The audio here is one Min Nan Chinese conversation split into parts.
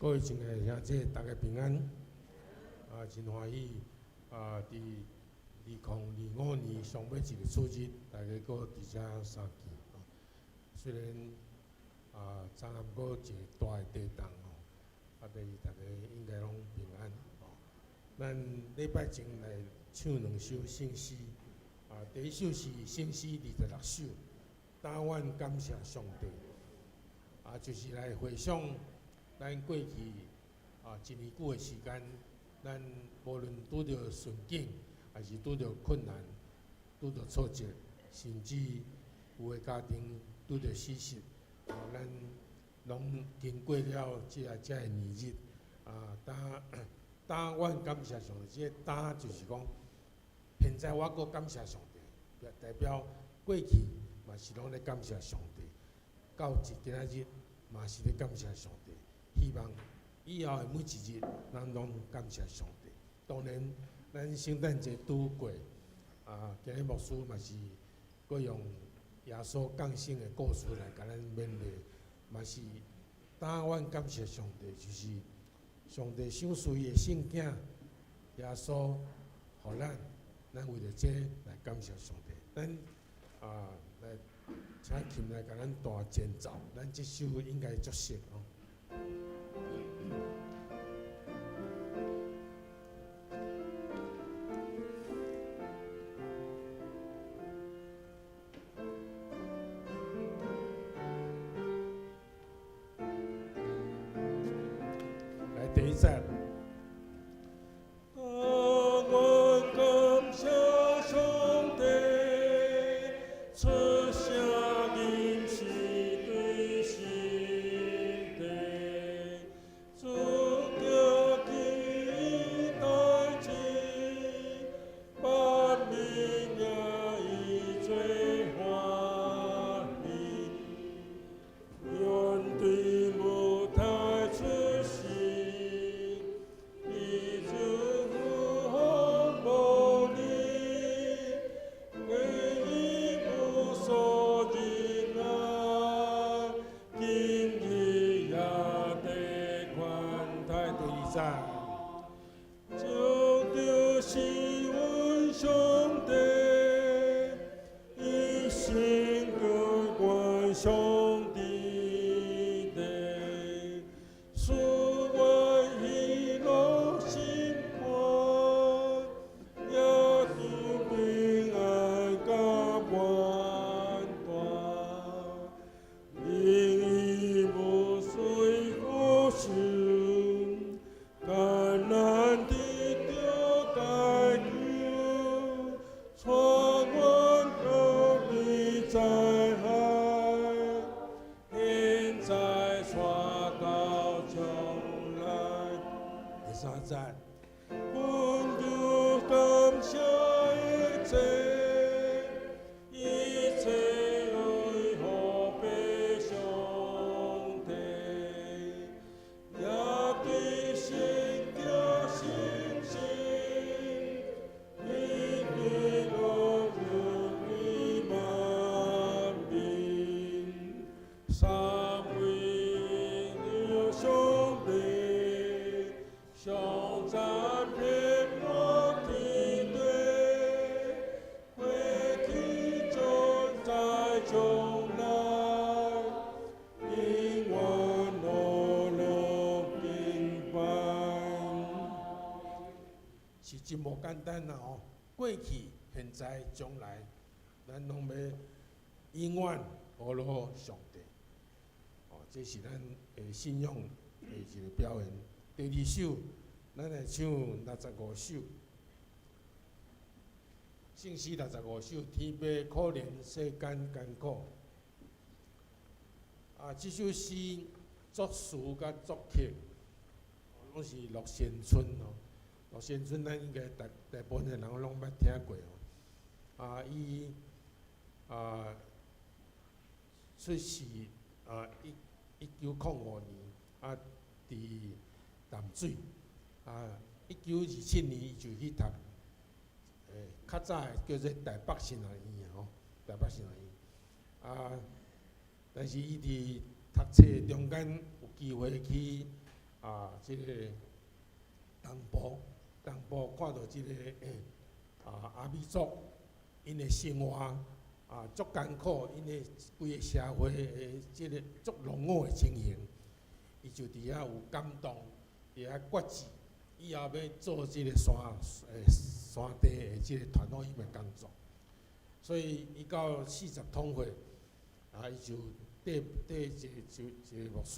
各位親愛的兄姊，大家平安。真歡喜佇2025年上尾一个主日，大家閣佇遮相見。雖然昨暗閣有一个大的地動吼，但是大家應該攏平安。咱禮拜前來唱兩首聖詩，第一首是聖詩26首，但願感謝上帝。就是來回想咱過去一年久的時間，咱無論拄著順境，還是拄著困難、拄著挫折，甚至有的家庭拄著死失，咱攏經過了這个年日。但但阮感謝上帝，這个但就是講，現在我閣感謝上帝，代表過去嘛是攏咧感謝上帝，到今仔日嘛是咧感謝上帝。希望以後的每一日，咱攏感謝上帝。當然，咱聖誕節拄過，今日牧師嘛是閣用耶穌降生的故事來共咱勉勵，嘛是但阮感謝上帝，就是上帝賞賜伊的聖囝耶穌，予咱，咱為著這來感謝上帝。咱來請琴來共咱彈前奏，咱這首應該足熟哦。來，第一節。但願感謝上帝，出聲音是對心底，主行奇異代誌，萬民也以做歡喜。原對母胎出世，伊祝福無理，為伊無所仁愛，今日也得寬待。第二節。就就是阮上帝，一心歸阮上帝的，使阮喜樂心寬，也得平安甲安斷。因伊無隨苦受，艱難得著解救，帶阮脫離災害，現在帶到將來。第三節。阮就感謝一切，一切來予上帝，也對聖潔信心，以利樂歸萬民，三位的上帝，頌讚遍滿天地，過去現在將來，永遠樂樂敬拜。是真無簡單啦吼！過去、現在、將來，咱攏欲永遠呵咾上帝。哦，這是咱的信仰的一個表現。第二首，咱來唱65首，聖詩65首，天父可憐世間艱苦。這首詩作詞佮作曲，攏是樂善春哦。樂善春，咱應該大大部分的人攏捌聽過哦。伊出世1905年，佇淡水。1927年，伊就去讀，較早的叫做台北神學院吼，台北神學院。但是伊佇讀冊中間有機會去啊，這个東部，東部看著這个阿美族，𪜶的生活足艱苦，𪜶的規个社會的這个足落伍的情形，伊就佇遐有感動，佇遐決志，以後欲做這个山地的這个傳福音的工作。所以伊到40統歲，伊就綴綴一個牧師，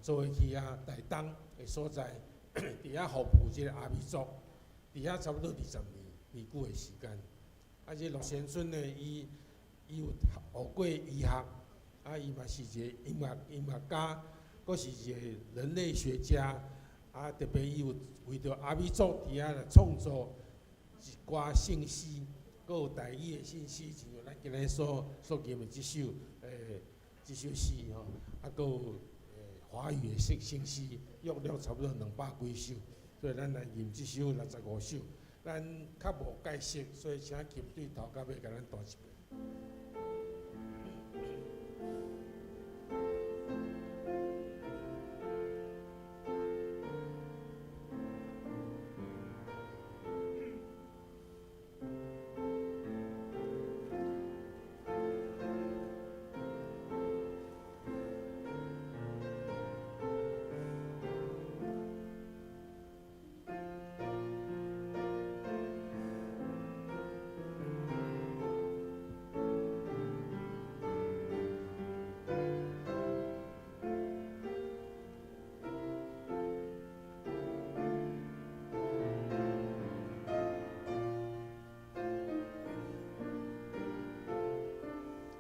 做伙去遐台東的所在，佇遐服務這個阿美族，佇遐差不多20年久的時間。這陸先春呢，伊有學過醫學，伊嘛是一个音樂家，閣是一個人類學家。特別伊有為著阿美族佇遐來創作一寡聖詩，閣有台語的聖詩，親像咱今日所吟的這首詩吼，閣有華語的聖詩，約略差不多200幾首，所以咱來吟這首65首。咱較無解釋，所以請琴對頭到尾共咱彈一遍。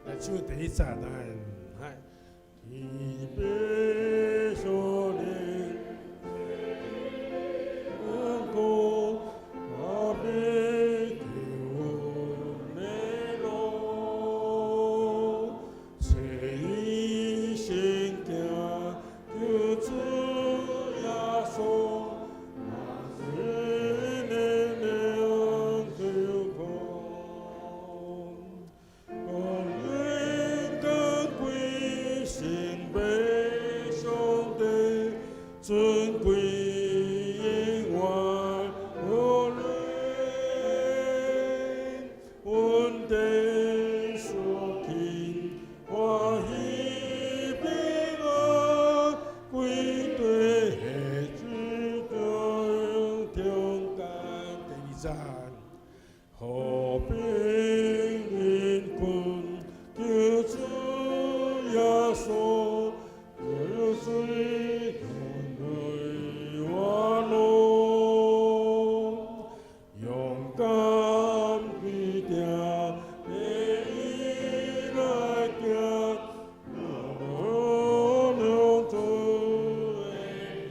來唱第一節，咱來。天父所領，恩膏阿比求美樂，切意心行，求主耶穌，萬世的良求看。光榮高貴，聖悲上帝，尊貴永遠無倫，恩典屬天，歡喜平安，歸對主中中間。第二節，和平人群，求主耶穌，求水來我路，勇敢必定第一來行，兩主的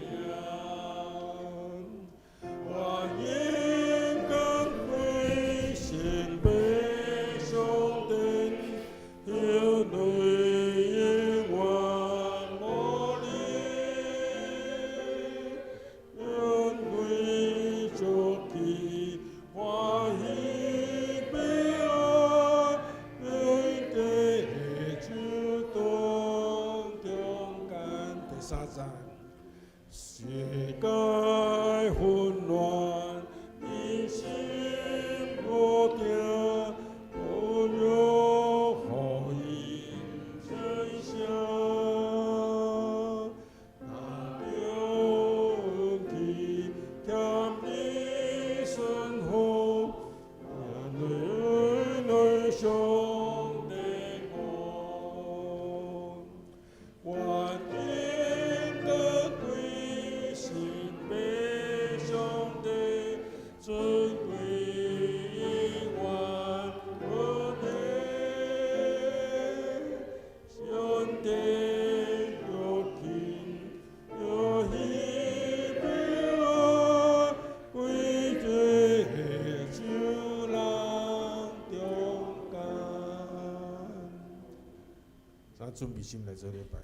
名。歡迎光歸聖悲上帝，血淚永遠無倫，恩歸祝喜，歡喜平安，歸對主當中間。第三節，世界混亂，人心無定，不若福音真相。那勇氣添你生活，眼淚上的光。歡迎高貴聖悲上帝，尊貴永遠無倫，上帝若聽若喜平安，歸對主人中間。咱準備心來做禮拜。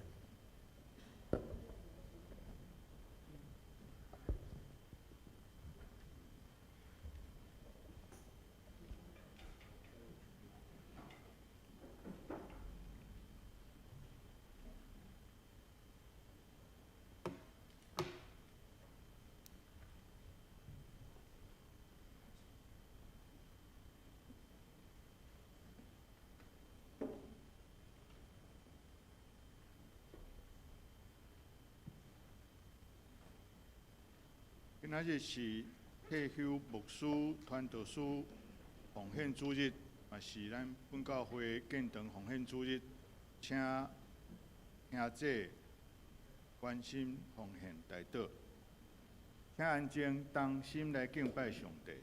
仔日是退休牧師傳道師奉獻主日，嘛是咱本教會建堂奉獻主日，請兄姐關心奉獻代禱，請安靜同心來敬拜上帝。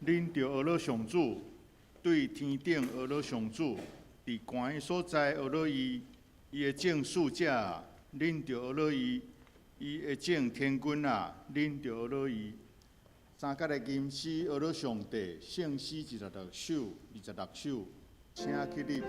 恁著學樂上主，對天頂學樂上主，佇寒的所在學樂伊，伊的眾使者啊，恁著學樂伊；伊的眾天軍啊，恁著學樂伊。三角的吟詩學樂上帝，聖詩26首、26首，請起立。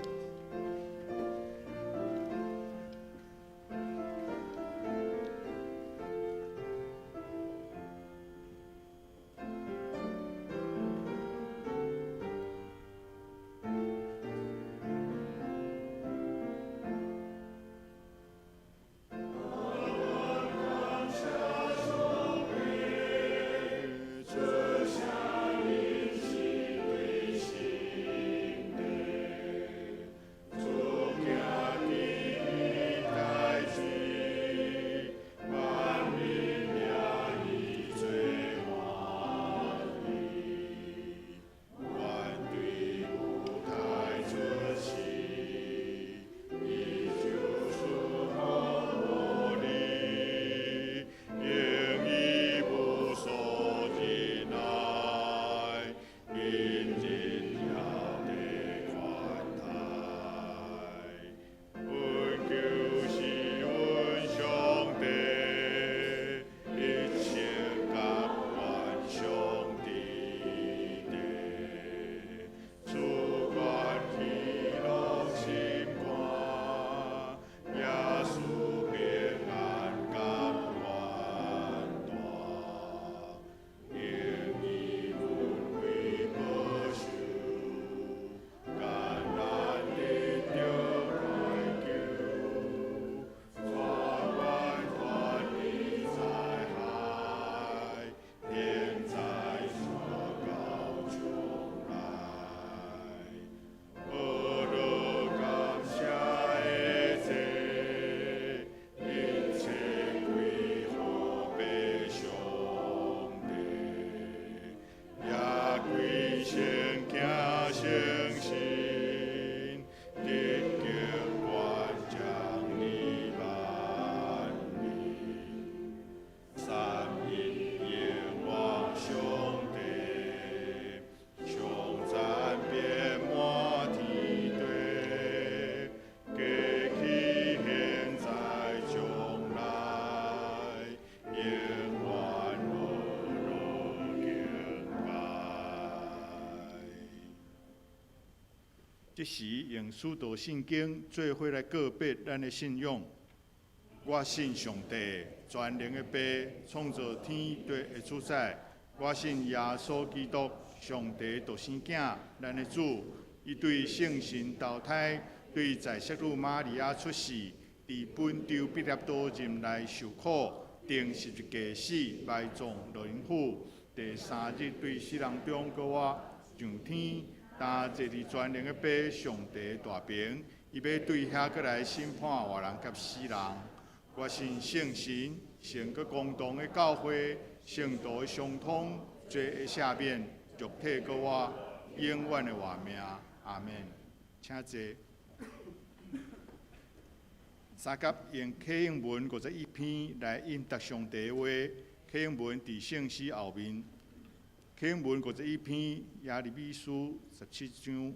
這時用使徒信經做伙來告別咱的信仰。我信上帝，全能的父，創造天地的主宰。我信耶穌基督，上帝獨生囝，咱的主。伊對聖神投胎，對在聖女瑪利亞出世，佇本丟彼拉多任內受苦，釘十字架死，埋葬落陰府。第三日對死人中閣活，上天，擔坐佇全能的父上帝大爿，伊欲對遐閣來審判活人佮死人。我信聖神，聖閣公同的教會，聖徒的相通，罪的赦免，肉體閣活，永遠的活命。阿門。請坐。三甲用啟應文51篇來應答上帝的話。啟應文佇聖詩後面。啟應文51篇，耶利米書17章。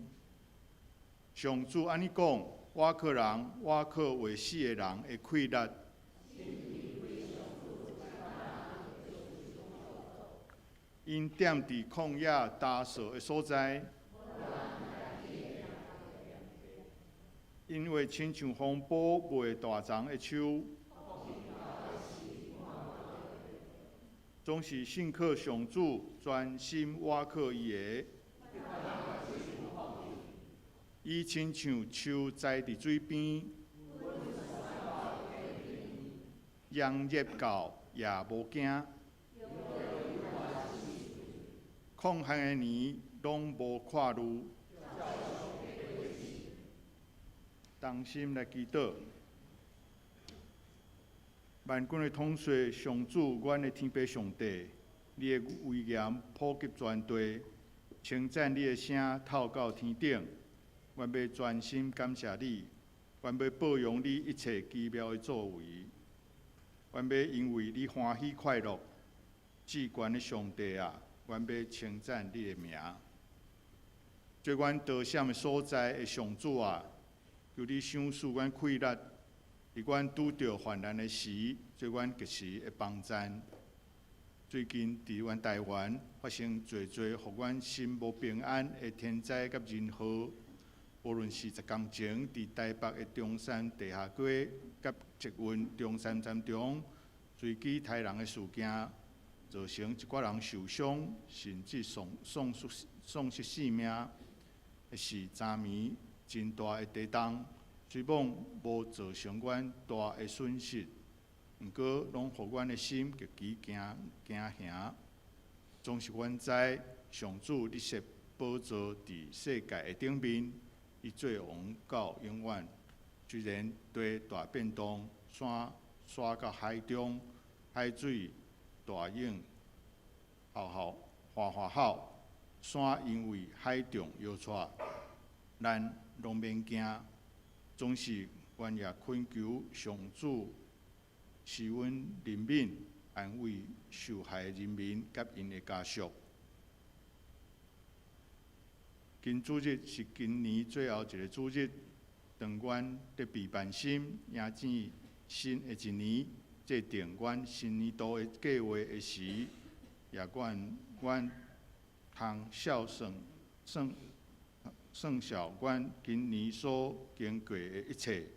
上主按呢講：倚靠人、倚靠話死的人的氣力。𪜶踮佇曠野焦燥的所在，𪜶會親像風暴袂大叢的樹，總是信靠上主，專心倚靠伊的。伊親像樹栽佇水邊，炎熱到也無驚。曠旱的年攏無看慮。同心來祈禱，萬軍的統帥上主，阮的天父上帝，你的威嚴普及全地，稱讚你的聲透到天頂。阮欲專心感謝你，阮欲報揚你一切奇妙的作為，阮欲因為你歡喜快樂。至懸的上帝啊，阮欲稱讚你的名。做阮逃閃的所在的上主啊，求你賞賜阮氣力，佇阮拄著患難的時，做阮及時的幫贊。最近佇阮台灣發生濟濟予阮心無平安的天災佮人禍，無論是十工前佇台北的中山地下街佮捷運中山站中隨機刣人的事件，造成一寡人受傷，甚至喪失性命，抑是昨暝真大的地動，雖罔無造成阮大的損失，毋過攏予阮的心極其驚驚嚇。總是阮知上主你設寶座佇世界的頂面，伊做王到永遠。雖然地大變動，山徙到海中，海水大湧，吼吼嘩嘩吼，山因為海浪搖掣，咱攏免驚。總是阮也懇求上主施阮憐憫，安慰受害的人民佮𪜶的家屬。今主日是今年最後一个主日，當阮咧備辦心迎接新的一年，制定阮新年度的計劃的時，也願阮通笑算算算數阮今年所經過的一切，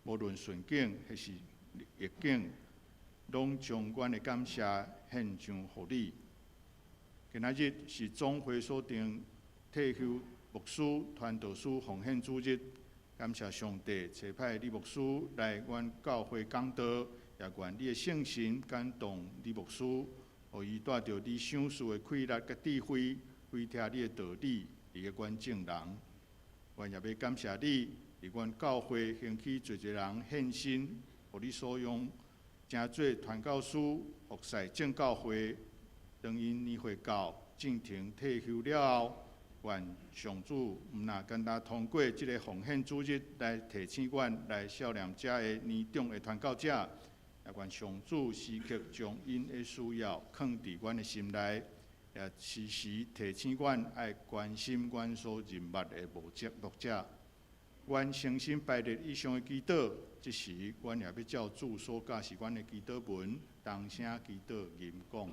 無論順境抑是逆境，攏將阮的感謝獻上予你。今仔日是總會所定退休牧師傳道師奉獻主日，感謝上帝差派李牧師來阮教會講道，也願你的聖神感動李牧師，予伊帶著你賞賜的氣力佮智慧，開拓你的道理，佇個阮眾人。阮也欲感謝你，佇阮教會興起濟濟人獻身，予你所用，成做傳教師，服侍眾教會。當𪜶年歲到，進程退休了後，願上主毋若簡單通過這个奉獻主日來提醒阮來惜念遮个年長的傳教者，也願上主時刻將𪜶的需要囥佇阮的心內，也時時提醒阮愛關心阮所認捌的牧者牧者。阮誠心排列以上的祈禱，這時阮也欲照主所教示阮的祈禱文，同聲祈禱吟講。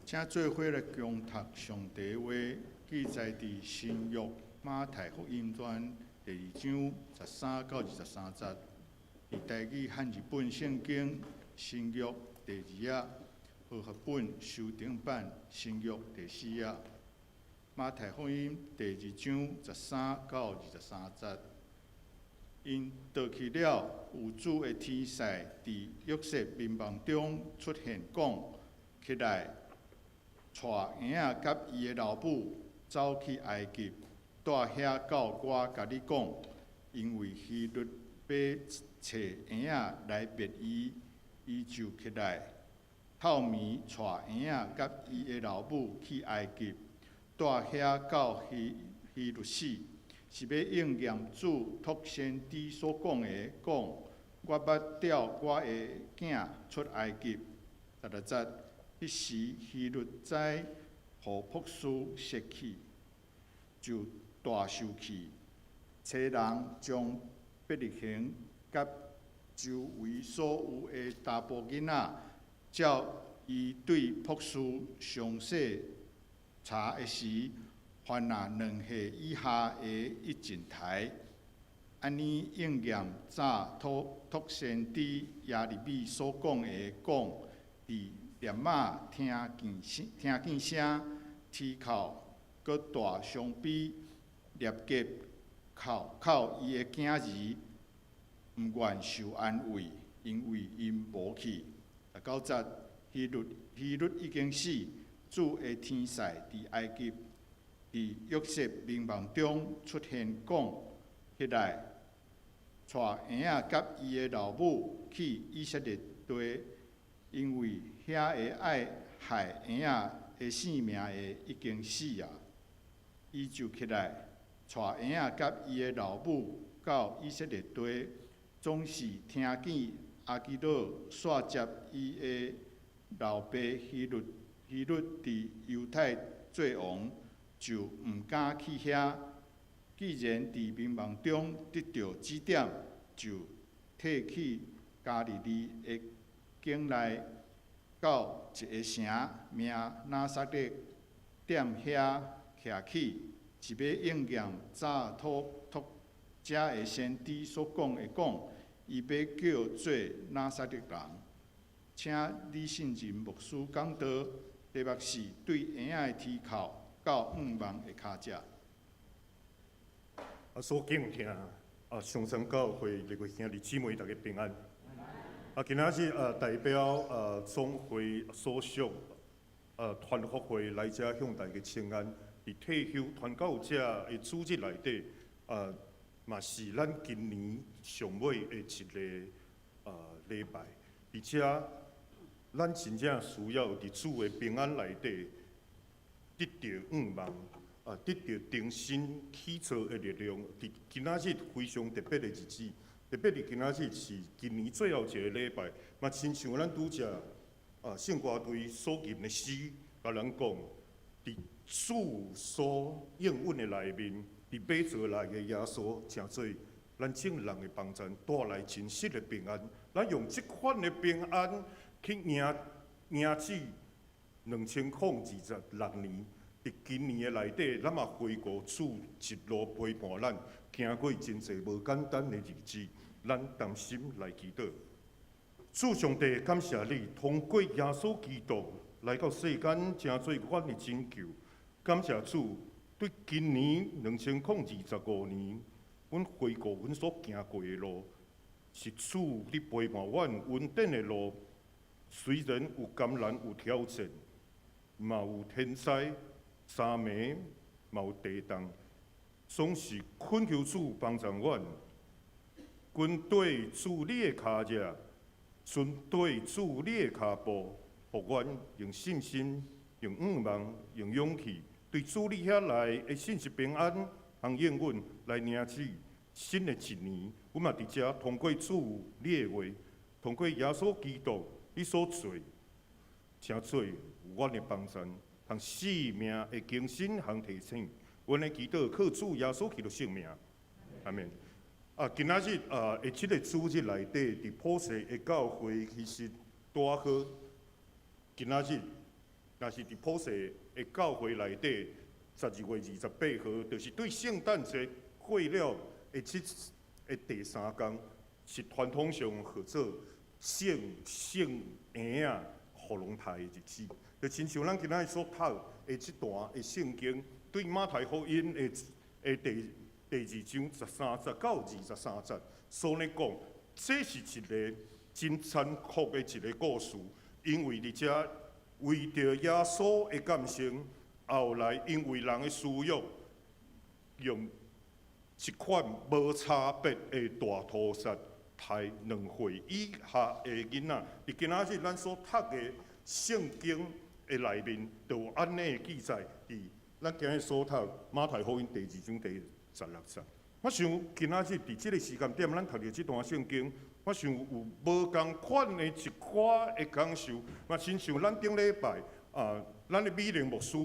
請做伙來恭讀上帝話，記載佇新約馬太福音傳第二章13到23節，佇台語漢字本聖經新約第二頁，和合本修訂版新約第四頁。馬太福音第二章13到23節，𪜶倒去了，有主的天使佇約瑟眠夢中出現，講：起來，帶嬰仔佮伊的老母走去埃及，蹛遐到我共你講，因為希律欲揣嬰仔來滅伊，伊就起來，透暝帶嬰仔佮伊的老母去埃及，蹛遐到希希律死，是欲應驗主託先知所講的，講：我捌召我的囝出埃及。16節，彼時希律知予卜士殺去，就大受氣，差人將伯利恆佮周圍所有的查埔囡仔，照伊對卜士詳細查的時，凡若2歲以下的一盡刣。按呢應驗早託託先知耶利米所講的，講佇喇瑪聽見聲，聽見聲，啼哭，閣大傷悲，立刻哭哭伊的囝兒，毋願受安慰，因為𪜶無去。19節，希律希律已經死，主的天使佇埃及，佇約瑟眠夢中出現，講：起來，帶嬰仔佮伊的老母去以色列地，因為遐个愛害嬰仔的性命的已經死啊。伊就起來，帶嬰仔佮伊的老母到以色列地，總是聽見亞基老煞接伊的老爸希律，希律佇猶太做王，就毋敢去遐。既然佇眠夢中得著指點，就退去加利利的境內，到一个城名拿撒勒，踮遐徛起，是欲應驗早託託遮的先知所講的講，伊欲叫做拿撒勒人。請李信仁牧師講道，題目是對嬰仔的啼哭到向望的跤跡。啊，所敬聽啊，上山教會各位兄弟姊妹，大家平安。啊，今仔日啊，代表啊總會所屬啊團福會來遮向大家請安。佇退休傳教者的主日內底，啊，嘛是咱今年上尾的一个啊禮拜。而且，咱真正需要佇主的平安內底得著向望。啊，得著重新起做的力量。佇今仔日非常特別的日子，特別佇今仔日是今年最後一个禮拜，嘛親像咱拄才啊聖歌隊所吟的詩，共咱講，佇主所應允的內面，佇馬槽內的耶穌，成做咱眾人的幫贊，帶來真實的平安。咱用這款的平安去迎迎接2026年。佇今年的內底，咱嘛回顧主一路陪伴咱，行過真濟無簡單的日子，咱同心來祈禱。主上帝，感謝你通過耶穌基督來到世間，成做阮的拯救。感謝主，對今年2025年，阮回顧阮所行過的路，是主你陪伴阮穩定的路。雖然有艱難有挑戰，嘛有天災。三暝嘛有地動，總是懇求主幫助阮，跟綴主你的跤跡，循綴主你的跤步，予阮用信心、用向望、用勇氣，對主你遐來的信實平安和應允來迎接新的一年。阮嘛佇遮通過主你的話，通過耶穌基督你所做，成做阮的幫贊。和生命的更新和提醒，阮的祈禱靠主耶穌基督聖名，阿們。啊，今仔日啊，佇這个主日內底，佇普世的教會，其實拄仔好。今仔日若是佇普世的教會內底，12月28號，就是對聖誕節過了的這的第三工，是傳統上號做聖聖嬰仔予人刣的日子。就親像咱今仔日所讀的這段的聖經，對馬太福音的的第二章13節到23節，所咧講，這是一个真殘酷的一个故事，因為佇遮為著耶穌的降生，後來因為人的私欲，用一款無差別的大屠殺，刣2歲以下的囡仔。佇今仔日咱所讀的聖經的內面，就有按呢的記載。佇咱今日所讀馬太福音第二章第16節。我想今仔日佇這个時間點，咱讀著這段聖經，我想有無仝款的一寡的感受。嘛親像咱頂禮拜啊，咱的美玲牧師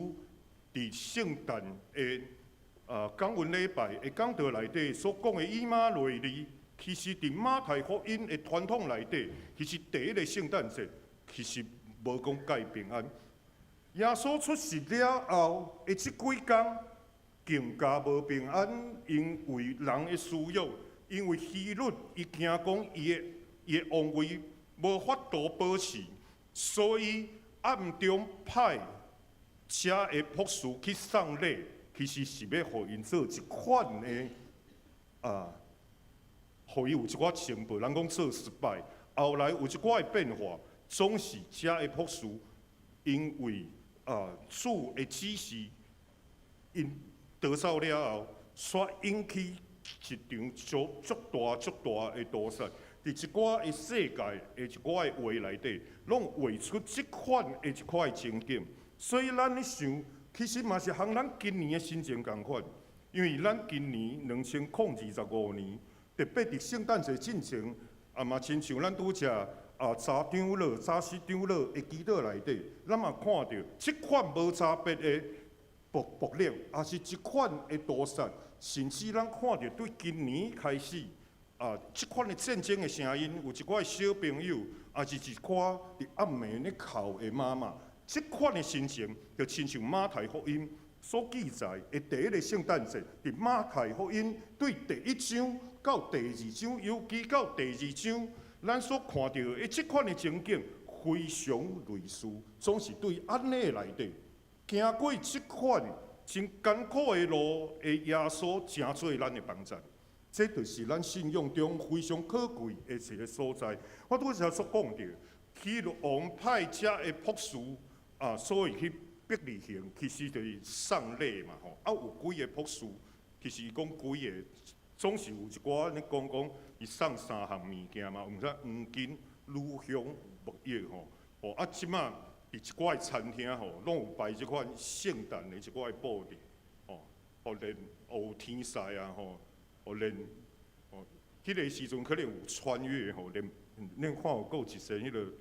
佇聖誕的講文禮拜的講道內底所講的以馬內利，其實佇馬太福音的傳統內底，其實第一个聖誕節其實無講蓋平安。耶穌出世了後的這幾工更加無平安，因為人的私欲，因為希律伊驚講伊的王位無法度保持，所以暗中派遮的博士去送禮，其實是欲予𪜶做一款的啊，予伊有一寡情報，人講做失敗。後來有一寡的變化，總是遮的博士因為主的指示，𪜶逃走了後，煞引起一場足足大足大的屠殺。佇一寡的世界的一寡的畫內底，攏畫出這款的一款情景。所以咱咧想，其實嘛是和咱今年的心情仝款，因為咱今年2025年，特別佇聖誕節進前，啊嘛親像咱拄才查長老、查司長老的祈禱內底，咱嘛看著這款無差別的暴力，抑是這款的屠殺，甚至咱看著對今年開始這款的戰爭的聲音，有一寡小朋友，抑是一寡佇暗暝咧哭的媽媽，這款的心情，就親像馬太福音所記載的第一个聖誕節，佇馬太福音對第一章到第二章，尤其到第二章，咱所看著的這款的情景非常類似，總是對按呢內底行過這款真艱苦的路的耶穌，成做咱的幫贊。這就是咱信仰中非常可貴的一个所在。我拄才所講著，希律王派遮的博士啊，所以去伯利恆，其實就是送禮嘛吼。啊，有幾个博士，其實伊講幾个，總是有一寡咧講講，伊送三項物件嘛，有啥黃金、乳香、沒藥吼。吼啊，這馬佇一寡餐廳吼，攏有擺這款聖誕的一寡布置，吼，予連有天使啊吼，予連吼，彼个時陣可能有穿越吼，連恁看有閣有一個彼个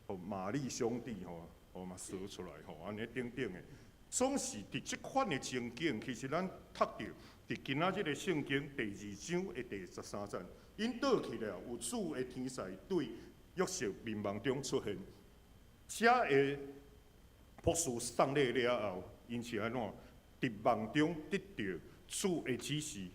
吼瑪麗兄弟吼，吼嘛踅出來吼，按呢等等的，總是佇這款的情景，其實咱讀著佇今仔這个聖經第二章的第13節，𪜶倒去了，有主的天使對約瑟眠夢中出現，遮的博士送禮了後，𪜶是按怎？佇夢中得著主的指示，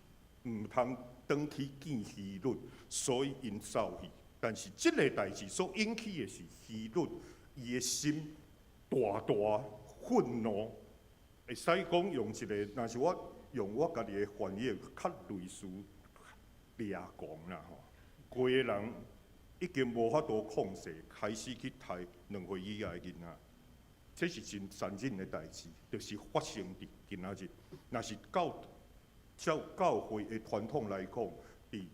毋通轉去見希律，所以𪜶走去。但是這个代誌所引起的是希律伊的心大大憤怒，會使講用一个，若是我用我家己的翻譯，較類似掠狂啦吼。規个人已經無法度控制，開始去刣2歲以下的囡仔，這是真殘忍的代誌，就是發生佇今仔日。若是到照教會的傳統來講，佇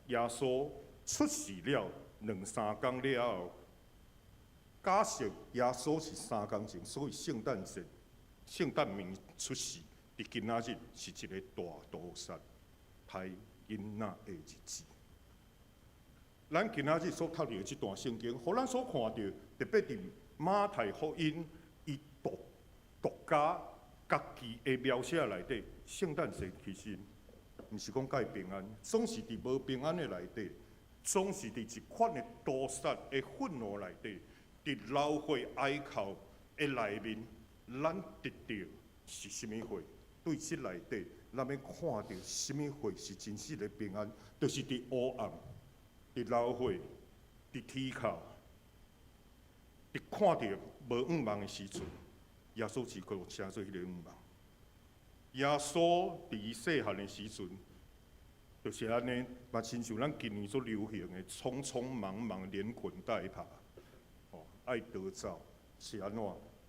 耶穌出世了兩三工了後，假設耶穌是三工前，所以聖誕節、聖誕暝出世，佇今仔日是一个大屠殺、刣囡仔的日子。咱今仔日所讀著的這段聖經，予咱所看著，特別佇馬太福音伊獨家家己的描寫內底，聖誕節其實毋是講蓋平安，總是佇無平安的內底，總是佇一款的屠殺的憤怒內底，佇流血哀哭的內面，咱得著是啥物貨？對這內底，咱欲看著啥物貨是真實的平安？就是佇黑暗、佇流血、佇天口、佇看著無向望的時陣，耶穌基督成做彼个向望。耶穌佇伊細漢的時陣，就是按呢，嘛親像咱今年所流行的，匆匆忙忙連滾帶爬，哦，愛逃走是按怎？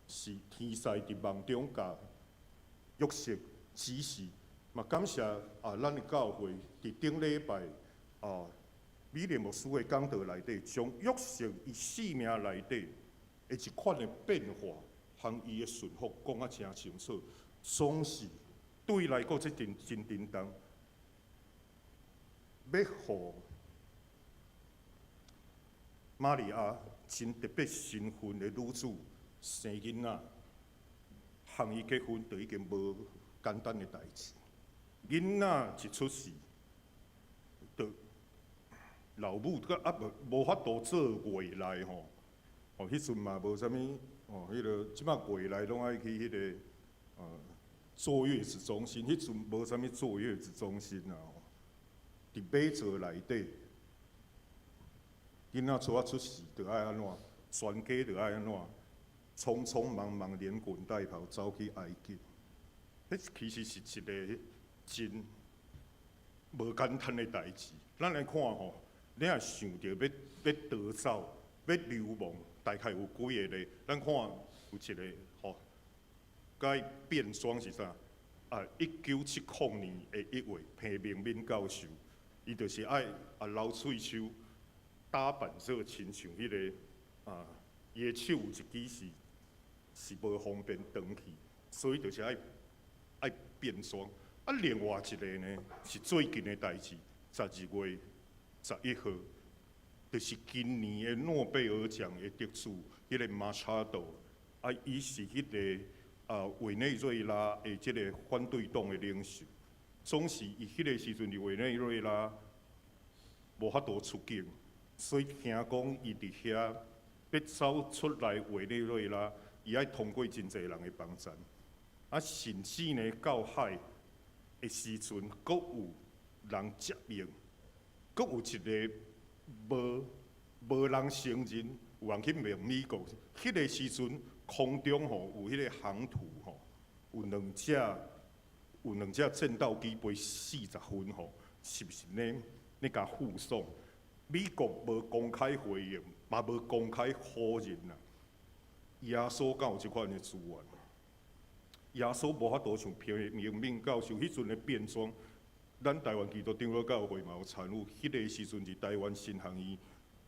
是天使佇夢中共約瑟指示，嘛感謝啊，咱的教會佇頂禮拜啊，美蓮牧師的講道內底，將約瑟伊生命內底的一款的變化，和伊的順服講啊誠清楚，總是對伊來講，這陣真震動，欲予瑪利亞真特別身份的女子生囡仔，和伊結婚就已經無簡單的代誌。囡仔一出世，就老母閣猶無無法度做月內吼，哦，彼陣嘛無啥物，哦，彼个這擺月內攏愛去彼个，坐月子中心，彼陣無啥物坐月子中心啊吼。佇馬槽內底，囡仔初仔出世，就愛按怎？全家就愛按怎？匆匆忙忙連滾帶跑走去埃及，彼其實是一個真無簡單的代誌。咱來看吼，你若想著欲欲逃走、欲流亡，大概有幾个咧？咱看有一個吼，共伊變裝是啥？啊，1970年的1月，彭明敏教授，伊就是愛啊留喙鬚，打扮做親像彼个啊，伊的手有一支是無方便斷去，所以就是愛愛變裝。啊，另外一個呢，是最近的代誌，12月11號，就是今年的諾貝爾獎的得主，彼個馬查多，啊，伊是彼個啊委內瑞拉的這个反對黨的領袖。總是伊彼个時陣佇委內瑞拉無法度出境，所以聽講伊佇遐欲走出來委內瑞拉，伊愛通過真濟人的幫贊。啊，甚至呢到海的時陣，閣有人接應，閣有一个無無人承認，有人去問美國，彼个時陣空中吼有彼个航圖吼，有兩隻戰鬥機飛40分吼，是毋是咧咧共護送？美國無公開回應，嘛無公開否認啦。耶穌敢有這款的資源？耶穌無法度像彭明敏教授彼陣的變裝，咱台灣基督長老教會嘛有參與。彼个時陣是台灣神學院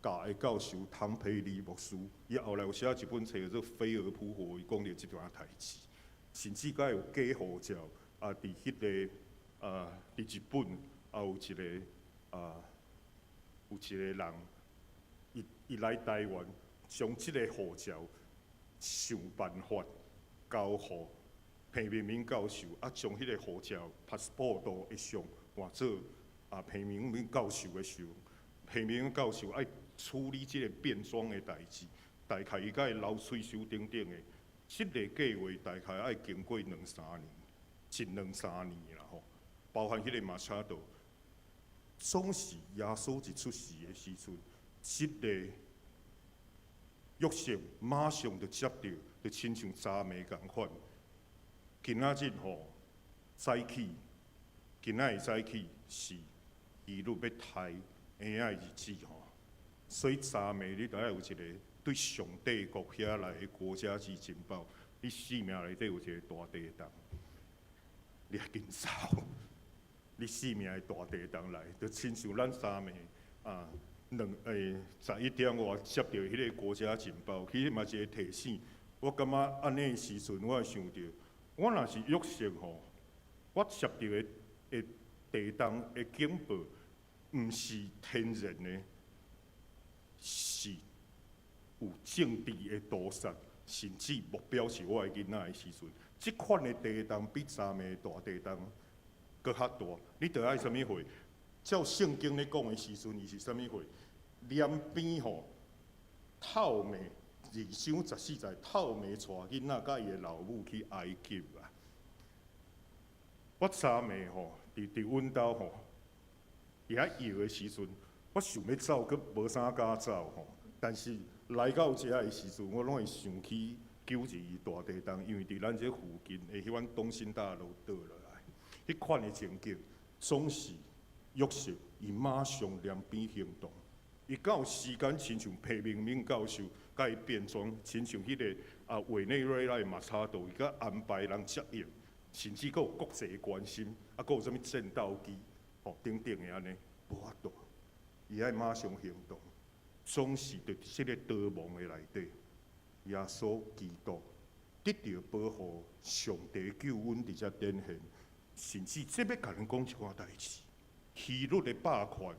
教的教授唐培利牧師，伊後來有寫一本冊叫做《飛蛾撲火》，伊講著這段代誌，甚至閣有假護照。啊，佇彼个啊，佇日本也有一个啊，有一個人，伊伊來台灣，將這个護照想辦法交予彭明敏教授，啊，將彼个護照 passport 的相換做啊彭明敏教授的相。彭明敏教授愛處理這个變裝的代誌，大概伊共伊留喙鬚等等的，這个計劃大概愛經過兩三年。一兩三年啦吼，包含彼个馬查多，總是耶穌一出世的時陣，這个約瑟馬上就接著，就親像昨暝仝款。今仔日吼早起，今仔日早起是希律欲刣嬰仔的日子吼，所以昨暝你著愛有一个對上帝國遐來的國家級情報，你生命內底有一个大地動。你愛緊走，你生命的大地動來，就親像咱三暝啊，兩11點外接著彼个國家情報，其實嘛是一个提醒。我感覺按呢時陣，我會想著，我若是約瑟吼，我接著的的地動的警報，毋是天然的，是有政治的屠殺，甚至目標是我的囡仔的時陣。這款的地動比昨暝的大地動閣較大，你著愛啥物貨？照聖經咧講的時陣，伊是啥物貨？兩邊吼透明，二章十四節，透暝帶囡仔佮伊的老母去埃及啊。我昨暝吼，佇阮兜吼，佇遐搖的時陣，我想欲走，閣無啥敢走吼。但是來到遮的時陣，我攏會想起9·21大地震，因為佇咱這附近的彼款東森大樓倒落來，彼款的情景，總是約瑟伊馬上連變行動。伊敢有時間親像裴明敏教授，共伊變裝，親像彼個啊委內瑞拉的馬查多，伊閣安排人接應，甚至閣有國際關心，啊，閣有啥物戰鬥機，吼等等的按呢，無法度，伊愛馬上行動，總是佇這个逃亡的內底，耶穌基督得著保護，上帝救恩佇遮展現，甚至這欲共咱講一寡代誌，希律的霸權。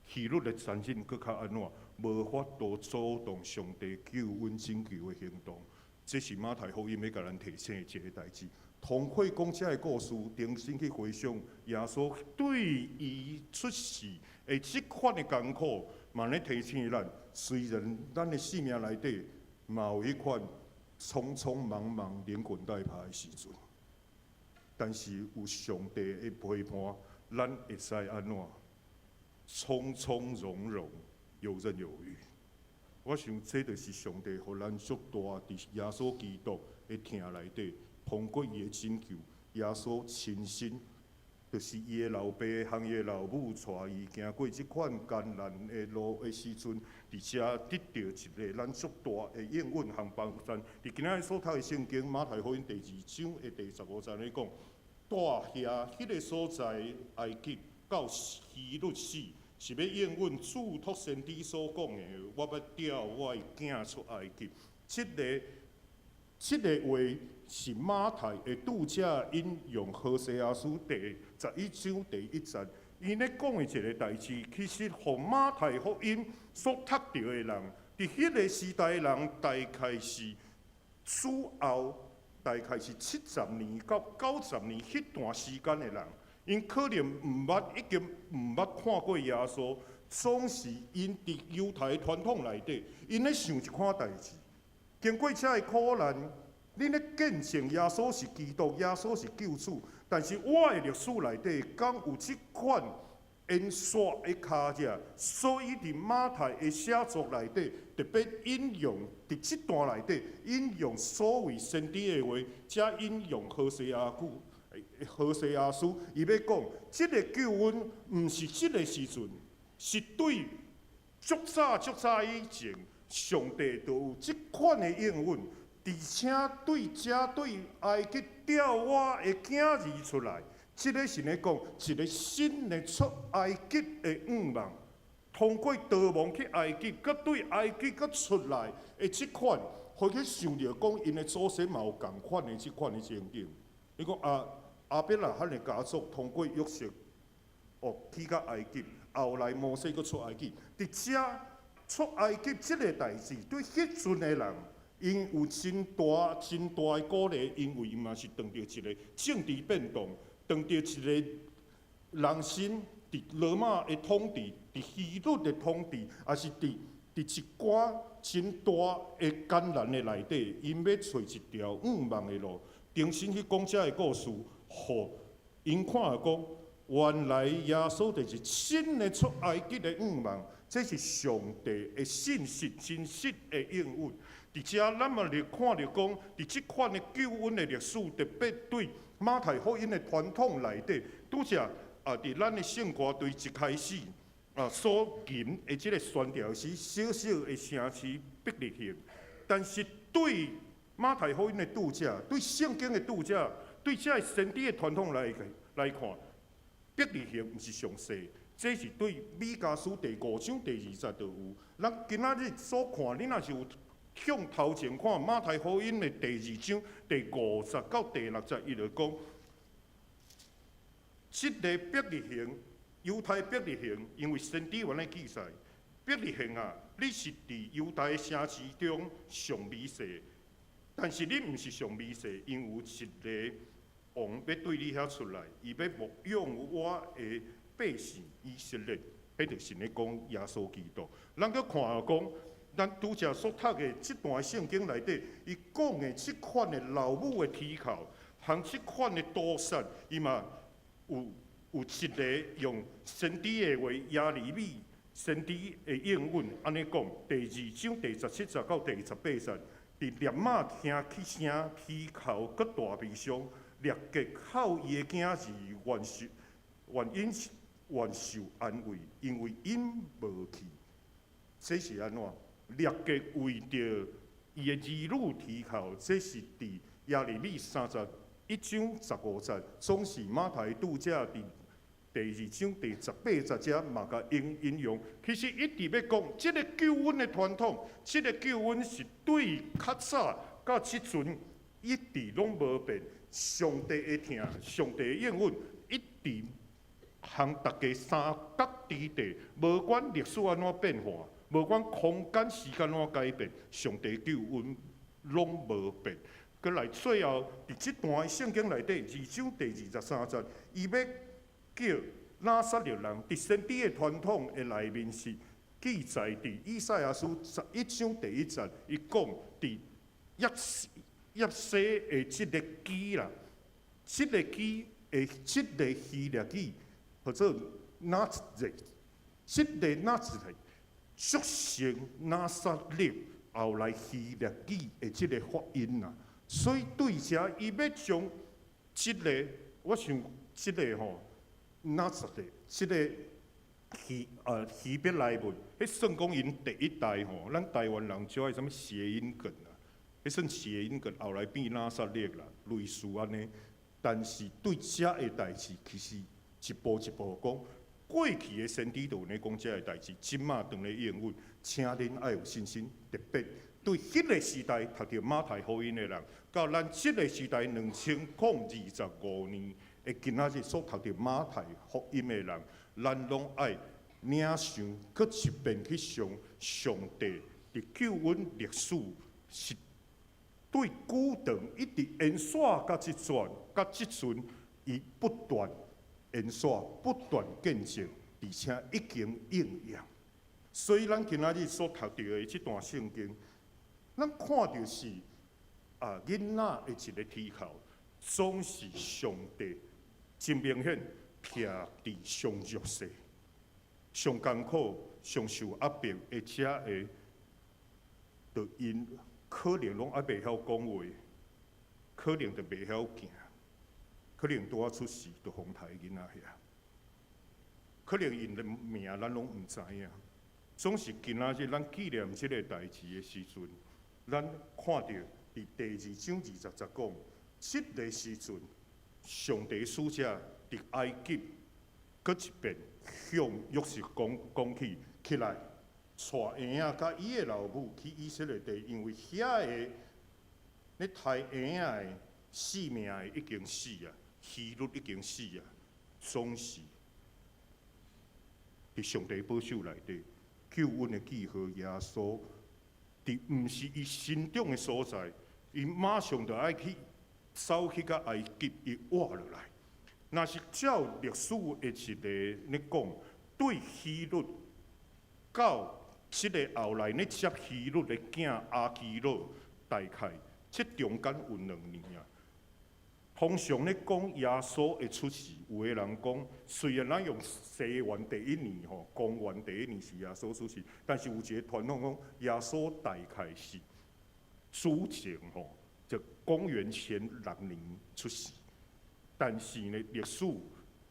希律的殘忍，閣較按怎？無法度阻擋上帝救恩拯救的行動。這是馬太福音欲共咱提醒的一个代誌。通過講這个故事，重新去回想耶穌對伊出世的這款的艱苦，嘛咧提醒咱：雖然咱的生命內底嘛有彼款匆匆忙忙、連滾帶爬的時陣，但是有上帝的陪伴，咱會使按怎？從從容容，游刃有餘。我想這就是上帝予咱足大佇耶穌基督的疼內底，通過伊的拯救，耶穌親身，就是伊的老爸和伊的老母帶伊行過這款艱難的路的時陣，佇遮得著一個咱足大的應允和幫助。佇今仔日所讀的聖經馬太福音第二章的第15節咧講，帶遐彼个所在埃及到希律死，是欲應允囑託先知所講的，我欲調我的囝出埃及。這个話是馬太的著者引用何西阿書第11章第1節，伊咧講的一個代誌，其實予馬太福音所讀著的人，佇彼个時代的人，大概是主後，大概是70年到90年彼段時間的人。𪜶可能毋捌，已經毋捌看過耶穌，總是𪜶佇猶太傳統內底，𪜶咧想一款代誌。經過遮个苦難，恁咧見證耶穌是基督，耶穌是救主。但是我的歷史內底，敢有這款延續的跤跡？所以佇馬太的寫作內底，特別引用佇這段內底引用所謂先知的話，才引用何西阿句。何西阿書，伊欲講，這个救恩毋是這个時陣，是對足早足早以前，上帝就有這款的應允，而且對遮對埃及調我的囝兒出來，這个是咧講一个新的出埃及的願望，通過逃亡去埃及，閣對埃及閣出來的這款，予去想著講，𪜶的祖先嘛有仝款的這款的情景。你講啊？亞伯拉罕的家族通過約瑟，哦，去到埃及，後來摩西閣出埃及。佇遮出埃及這个代誌，對彼陣的人，𪜶有真大真大的鼓勵，因為𪜶嘛是當著一个政治變動，當著一个人生佇羅馬的統治，佇希律的統治，抑是佇一寡真大的艱難的內底，𪜶欲揣一條向望的路，重新去講這个故事。予𪜶看講，原來耶穌就是新的出埃及的願望，這是上帝的信實真實的應允。佇遮咱嘛咧看著講，佇這款的救恩的歷史，特別對馬太福音的傳統內底，拄才啊，佇咱的聖歌隊一開始啊所吟的這个宣調詩，小小的城市伯利恆，但是對馬太福音的著者，對聖經的著者，對這个先知的傳統來看，伯利恆毋是上細，這是對彌迦書第5章第2節就有。咱今仔日所看，你若是有向頭前看馬太福音的第2章第5節到第6節，伊就講，這个伯利恆，猶太伯利恆，因為先知有按呢記載，伯利恆啊，你是佇猶太的城市中上微細，但是你毋是上微細，因為有一个王欲對你遐出來，伊欲牧養我的百姓以色列，彼就是咧講耶穌基督。咱閣看講，咱拄才所讀的這段聖經內底，伊講的這款的老母的啼哭，和這款的屠殺，伊嘛有一個用先知的話，耶利米先知的應允按呢講，第二章第17節到第18節，佇喇馬聽起聲啼哭，閣大悲傷，拉結哭伊的囝兒願受安慰，因為𪜶無去。這是按怎？拉結為著伊的兒女啼哭，這是佇耶利米31章15節，總是馬太拄才佇第二章第18節遮嘛共引用。其實一直欲講，這个救恩的傳統，這个救恩是對較早到這陣一直攏無變。上帝的疼，上帝的應允，一直向大家三角之地，無管歷史按怎變化，無管空間時間按怎改變，上帝救恩攏無變。閣來最後，佇這段聖經內底二章第23節，伊欲叫拿撒勒人佇先知的傳統的內面是記載佇以賽亞書11章第1節，伊講佇約西的這个支啦，這个支的這个希臘語號做拿撒，這个拿撒俗稱拿撒勒，後來希臘語的這个發音啦。所以對遮伊欲將這个，我想這个吼拿撒勒，這个希伯來文，彼算講𪜶第一代吼，咱台灣人就愛啥物諧音梗啊，彼算諧音梗，後來變拿撒勒啦，類似按呢。但是對遮的代誌，其實一步一步講，過去的先知就有咧講遮的代誌，這馬當咧應允，請恁愛有信心，特別對彼个時代讀著馬太福音的人，到咱這个時代2025年的今仔日所讀著馬太福音的人，咱攏愛領受，閣一遍去想上帝佇救恩歷史是對古長一直延續到這陣，到這陣，伊不斷延續，不斷見證，而且已經應驗。所以，咱今仔日所讀著的這段聖經，咱看著是囡仔的一个啼哭，總是上帝真明顯徛佇上弱勢、上艱苦、上受壓迫的這个，就𪜶可能攏猶袂曉講話，可能就袂曉行，可能拄仔出世就予刣囡仔遐，可能𪜶的名咱攏毋知影。總是今仔日咱紀念這个代誌的時陣，咱看著佇第二章20節講，這个時陣，上帝使者佇埃及，閣一遍向約瑟講講起起來，帶嬰仔佮伊的老母去以色列地，因為遐个咧刣嬰仔的性命的已經死啊，希律已經死啊，總是佇上帝保守內底，救恩的記號耶穌，佇毋是伊生長的所在，伊馬上就愛去走去到埃及，伊活落來。若是照歷史的一个咧講，對希律到這个後來咧接希律的囝亞基老，大概這中間有2年啊。通常咧講耶穌的出世，有的人講，雖然咱用西元第一年吼，公元第一年是耶穌出世，但是有一个傳統講，耶穌大概是主前吼，就公元前6年出世。但是呢，歷史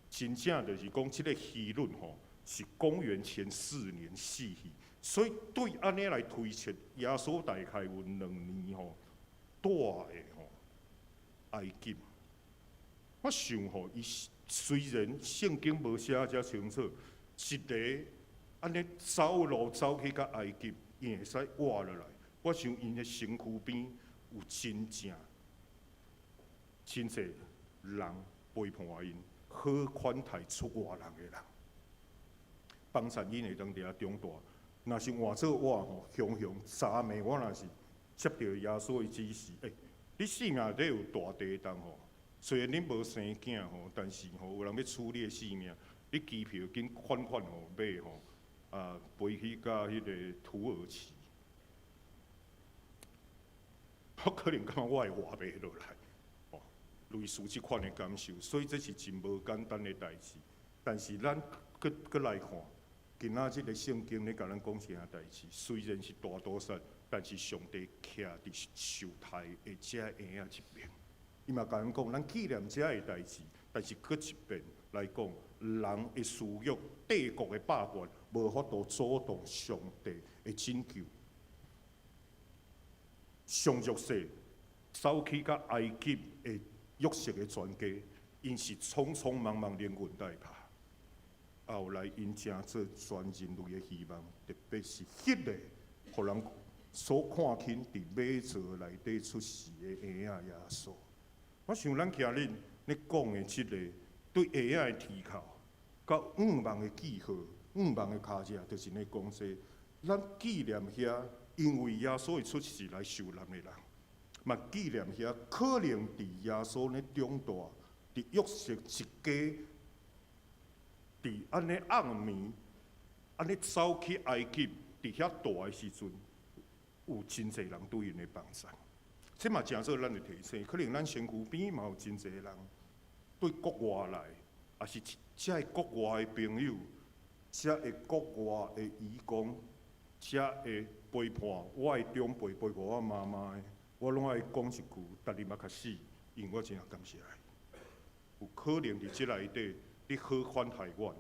真正就是講，這个希律吼是公元前4年死去，所以對按呢來推測，耶穌大概有兩年吼，蹛的吼埃及。我想吼，伊雖然聖經無寫遮清楚，一个按呢走路走去到埃及，伊會使活落來。我想𪜶的身軀邊有真正真濟人陪伴𪜶，好款待出外人的人，幫贊𪜶會當佇遐長大。若是換做我吼，雄雄昨暝我若是接著耶穌的指示，你性命底有大地動吼，雖然恁無生囝吼，但是吼有人欲取你的性命，你機票緊款款吼買吼，飛去到彼个土耳其。我可能感覺我會活袂落來，哦，類似這款的感受，所以這是真無簡單的代誌。但是咱閣閣來看，今仔這个聖經咧共咱講啥代誌？雖然是大屠殺，但是上帝徛佇受刣的這嬰仔這邊，伊嘛共咱講，咱紀念這个代誌，但是閣一遍來講，人的私欲、帝國的霸權，無法度阻擋上帝的拯救。上約瑟走去佮埃及的約瑟的全家，𪜶是匆匆忙忙連滾帶爬。後來𪜶成做全人類的希望，特別是彼个予人所看輕佇馬槽內底出世的嬰仔耶穌。我想咱今日咧講的這个對嬰仔的提靠，佮向望的記號、向望的跤跡，就是咧講說，咱紀念遐因為耶穌的出世來受難的人，嘛紀念遐可能佇耶穌咧長大，佇約瑟一家。佇按呢暗暝，按呢走去埃及，佇遐蹛的時陣，有真濟人對𪜶的幫助。這嘛誠做咱的提醒，可能咱身軀邊嘛有真濟人對國外來，抑是遮个國外的朋友，遮个國外的移工，遮會陪伴我的長輩陪伴我媽媽的，我攏愛講一句，逐日嘛較死，因為我真感謝伊。有可能佇這內底。你好款待阮，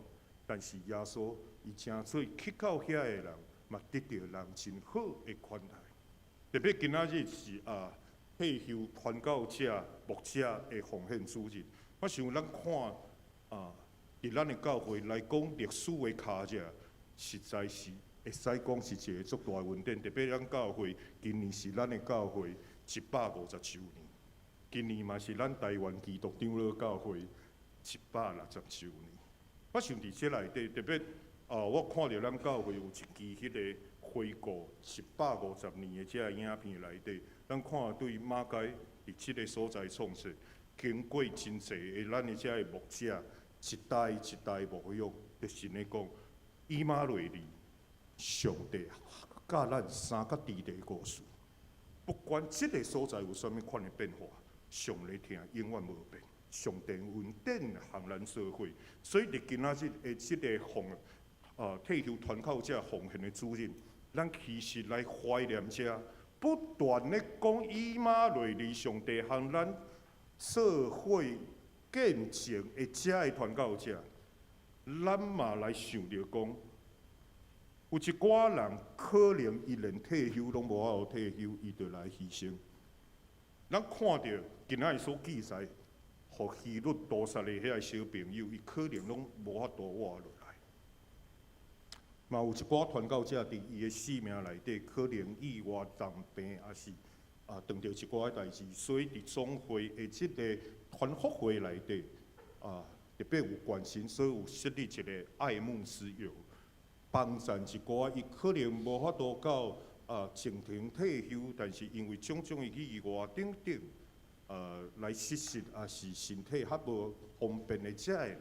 但是耶穌伊成做去到遐的人，嘛得著人真好的款待。特別今仔日是退休傳教者、牧者的奉獻主日，我想咱看佇咱的教會來講歷史的跤跡，實在是會使講是一个足大的恩典。特別咱教會今年是咱的教會150週年，今年嘛是咱台灣基督長老教會160週年。我想佇這內底，特別我看著咱教會有一支彼个回顧150年的這个影片內底，咱看對馬偕佇這个所在創設，經過真濟的咱的這个牧者，一代一代牧養，就是呢講，以馬內利，上帝佮咱三角地的故事，不管這个所在有啥物款的變化，上帝疼永遠無變。上帝恩典予咱做伙，所以佇今仔日的這个奉退休傳教者奉獻的主日，咱其實來懷念這不斷咧講以馬內利上帝予咱做伙見證的這个傳教者，咱嘛來想著講，有一寡人可能伊連退休攏無法度退休，伊就來犧牲。咱看著今仔日所記載，予希律屠殺的遐个小朋友，伊可能攏無法度活落來。嘛有一寡傳教者佇伊的生命內底，可能意外重病，抑是碰著一寡代誌，所以佇總會的這个團福會內底，特別有關心，所以有設立一个愛慕之友，幫贊一寡伊可能無法度到前程退休，但是因為種種的意外等等，來失實，抑是身體較無方便的這个人，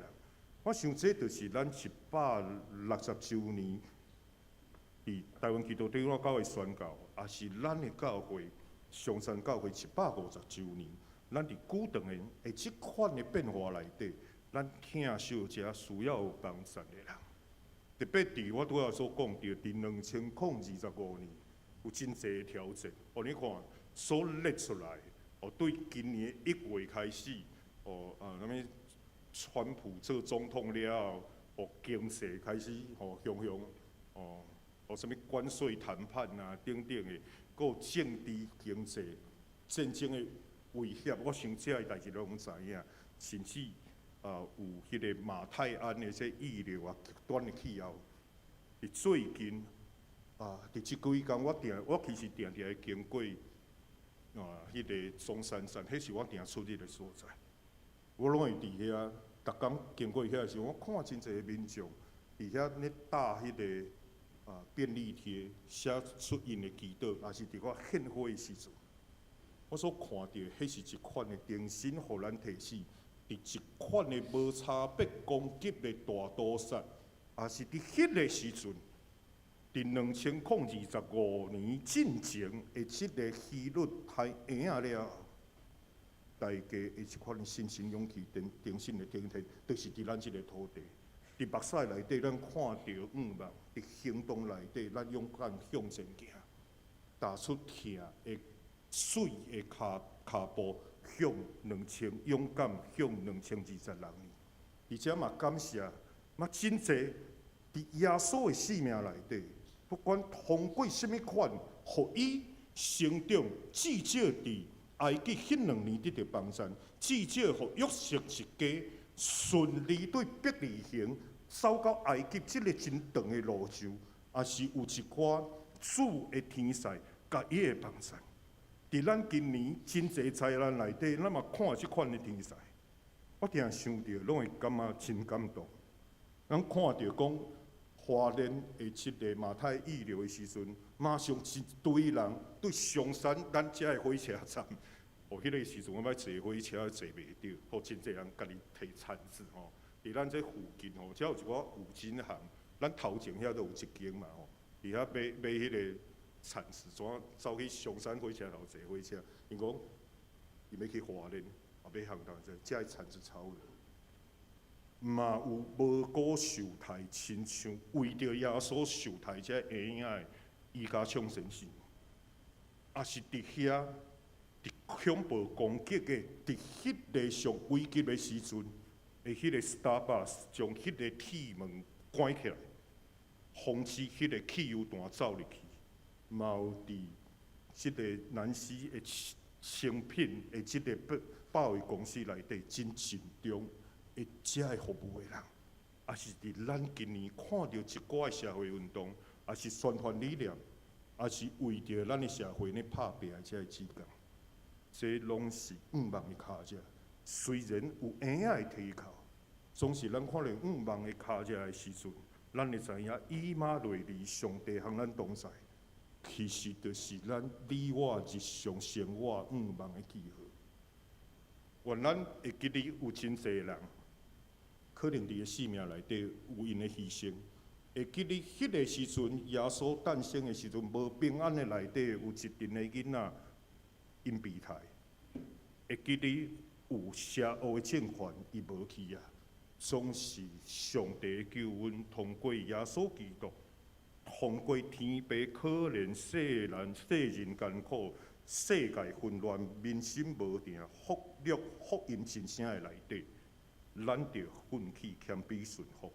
我想這就是咱160週年佇台灣基督長老教會宣教，抑是咱的教會松山教會150週年，咱佇久長的的這款的變化內底，咱疼惜這需要有幫助的人。特別佇我拄仔所講著，佇2025年有真濟的挑戰。哦，你看所列出來，哦，對今年1月開始，哦啥物川普做總統了後，哦，經濟開始吼雄雄，哦，哦啥物關稅談判啊等等的，閣有政治經濟戰爭的威脅，我想這个代誌攏知影，甚至有彼个馬太鞍的這異流啊，極端的氣候，佇最近佇這幾工我定我其實定定會經過彼个中山站，彼是我定出入的所在。我攏會佇遐，逐工經過遐的時陣，我看真濟民眾佇遐咧貼彼个便利貼，寫出𪜶的祈禱，抑是佇我獻花的時陣，我所看著，彼是一款的重新予咱提醒，佇一款的無差別攻擊的大屠殺，抑是佇彼个時陣，佇2025年進前的這个希律刣嬰仔了後，大家的這款信心勇氣、忠信的展現，就是佇咱這个土地。佇目屎內底，咱看著向望；佇行動內底，咱勇敢向前行，踏出疼的媠的跤跤步，向兩千勇敢向2026年。而且嘛感謝，嘛真濟佇耶穌的生命內底，不管通過啥物款，予伊成長，至少佇埃及彼兩年得著幫贊，至少予約瑟一家順利對伯利恆走到埃及這个真長的路途，也是有一寡主的天使共伊的幫贊。佇咱今年真濟災難內底，咱嘛看這款的天使，我定想著攏會感覺真感動。咱看著講花蓮的這个馬太溢流的時陣，馬上一堆人對松山咱遮的火車站，哦，彼个時陣我欲坐火車坐袂著，予真濟人家己提鏟子吼。佇咱這附近吼，遮有一寡五金行，咱頭前遐都有一間嘛吼，佇遐買買彼个鏟子，怎走去松山火車頭坐火車？𪜶講伊欲去花蓮，也欲行動者，遮的鏟子超人。嘛有無辜受刣，親像為著耶穌受刣這嬰仔的伊家暢先生，也是佇遐佇恐怖攻擊的，佇彼个上危急的時陣，的彼個 Starbucks 將彼个鐵門關起來，防止彼个汽油彈走入去。嘛有佇這个南西的誠品的這个百貨公司內底真慎重的遮的服務的人，也是佇咱今年看著一寡的社會運動，也是宣傳理念，也是為著咱的社會咧拍拚的遮的志工，這攏是向望的跤跡。雖然有嬰仔的提口，總是咱看著向望的跤跡的時陣，咱會知影以馬內利上帝和咱同在，其實就是咱你我日常生活向望的記號。願咱會記得有真濟人，可能佇个生命內底有𪜶的犧牲。會記得彼个時陣，耶穌誕生的時陣，無平安的內底有一陣的囡仔，𪜶被刣。會記得有邪惡的政權，伊無去啊，總是上帝的救恩通過耶穌基督，通過天父可憐世人世人艱苦，世界混亂，民心無定，福樂福音真聲的內底，咱著奮起謙卑順服，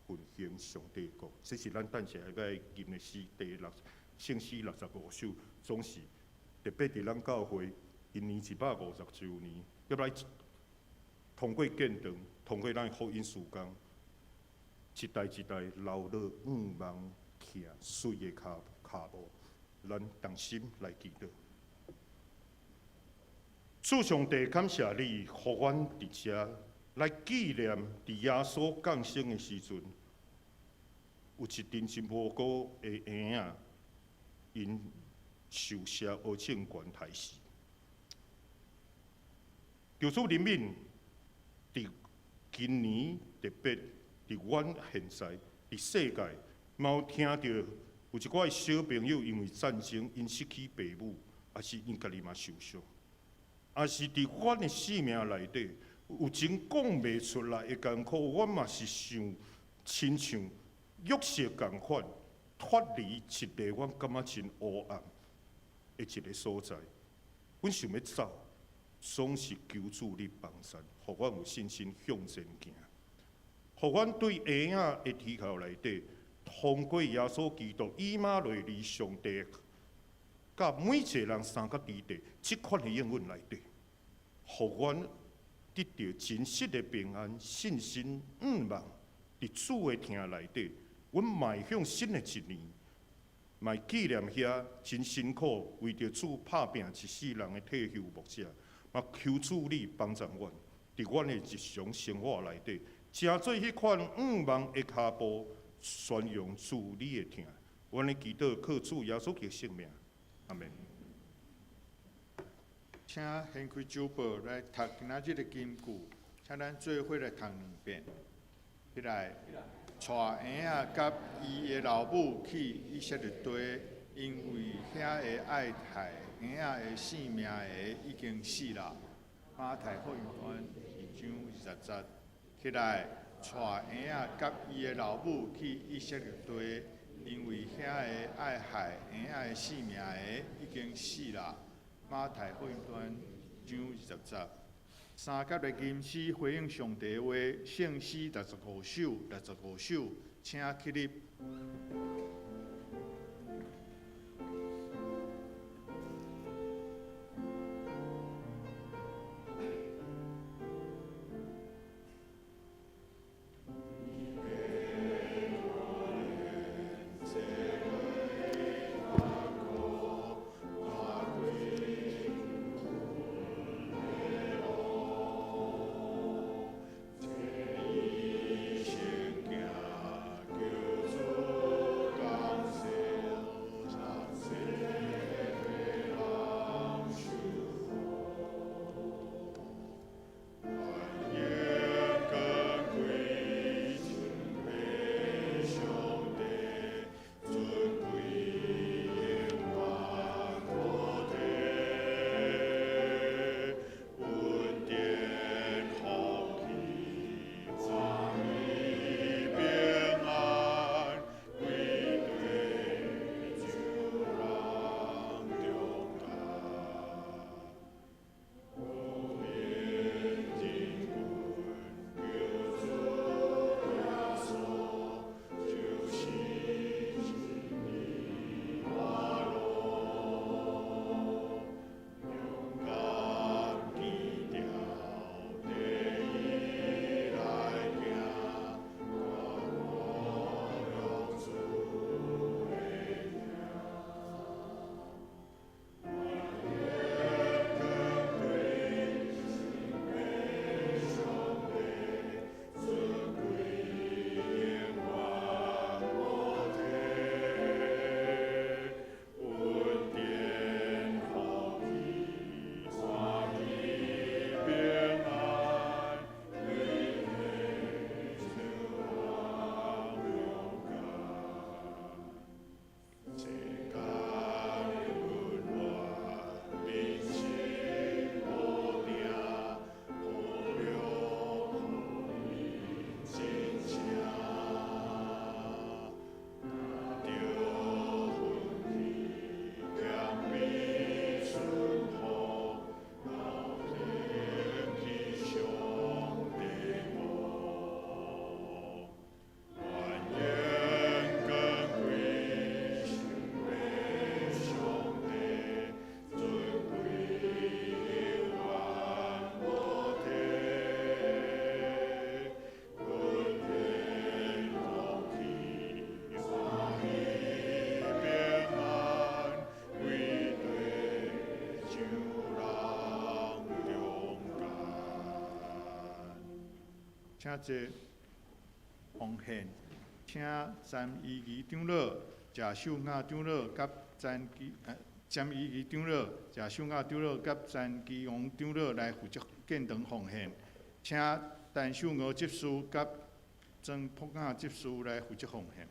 奮興上帝國。這是咱等下欲吟的詩第六聖詩65首，總是特別佇咱教會今年150週年，欲來通過建堂，通過咱的福音事工，一代一代留落向望疼媠的跤跤步，咱同心來祈禱。主上帝，感謝你，予阮佇遮來紀念佇耶穌降生的時陣，有一陣真無辜的嬰仔，𪜶受邪惡政權刣死。求主憐憫，佇今年特別佇阮現在佇世界，嘛有聽著有一寡小朋友因為戰爭，𪜶失去爸母，抑是𪜶家己嘛受傷，抑是佇阮的生命內底有真講袂出來的艱苦，阮嘛是想親像約瑟仝款，脫離一个阮感覺真黑暗的一个所在，阮想欲走，總是求主你幫贊，予阮有信心向前行，予阮對嬰仔的天口內底，通過耶穌基督以馬內利上帝，佮每一个人相佮佇地，這款的應允內底，予阮得著真實的平安、信心、向望，佇主的疼內底，阮邁向新的一年，嘛紀念遐真辛苦為著主拍拚一世人的退休牧者，嘛求主你幫助阮，佇阮的日常生活內底，成做彼款向望的跤步，宣揚主你的疼。阮的祈禱靠主耶穌基督聖名，阿門。請掀開酒報來讀今仔日的金句，請咱做伙來讀兩遍。起來。帶嬰仔佮伊的老母去以色列地，因為遐个愛害嬰仔的性命的已經死啦。馬太福音傳2章20節。起來，帶嬰仔佮伊的老母去以色列地，因為遐个愛害嬰仔的性命的已經死啦。馬太福音傳2章20節。三甲的吟詩回應上帝話，聖詩65首，65首，請起立。請坐奉獻，請詹怡儀長老、謝秀雅長老佮詹怡儀長老、謝秀雅長老佮詹基榮長老來負責建堂奉獻。請陳秀娥執事佮曾朴雅執事來負責奉獻。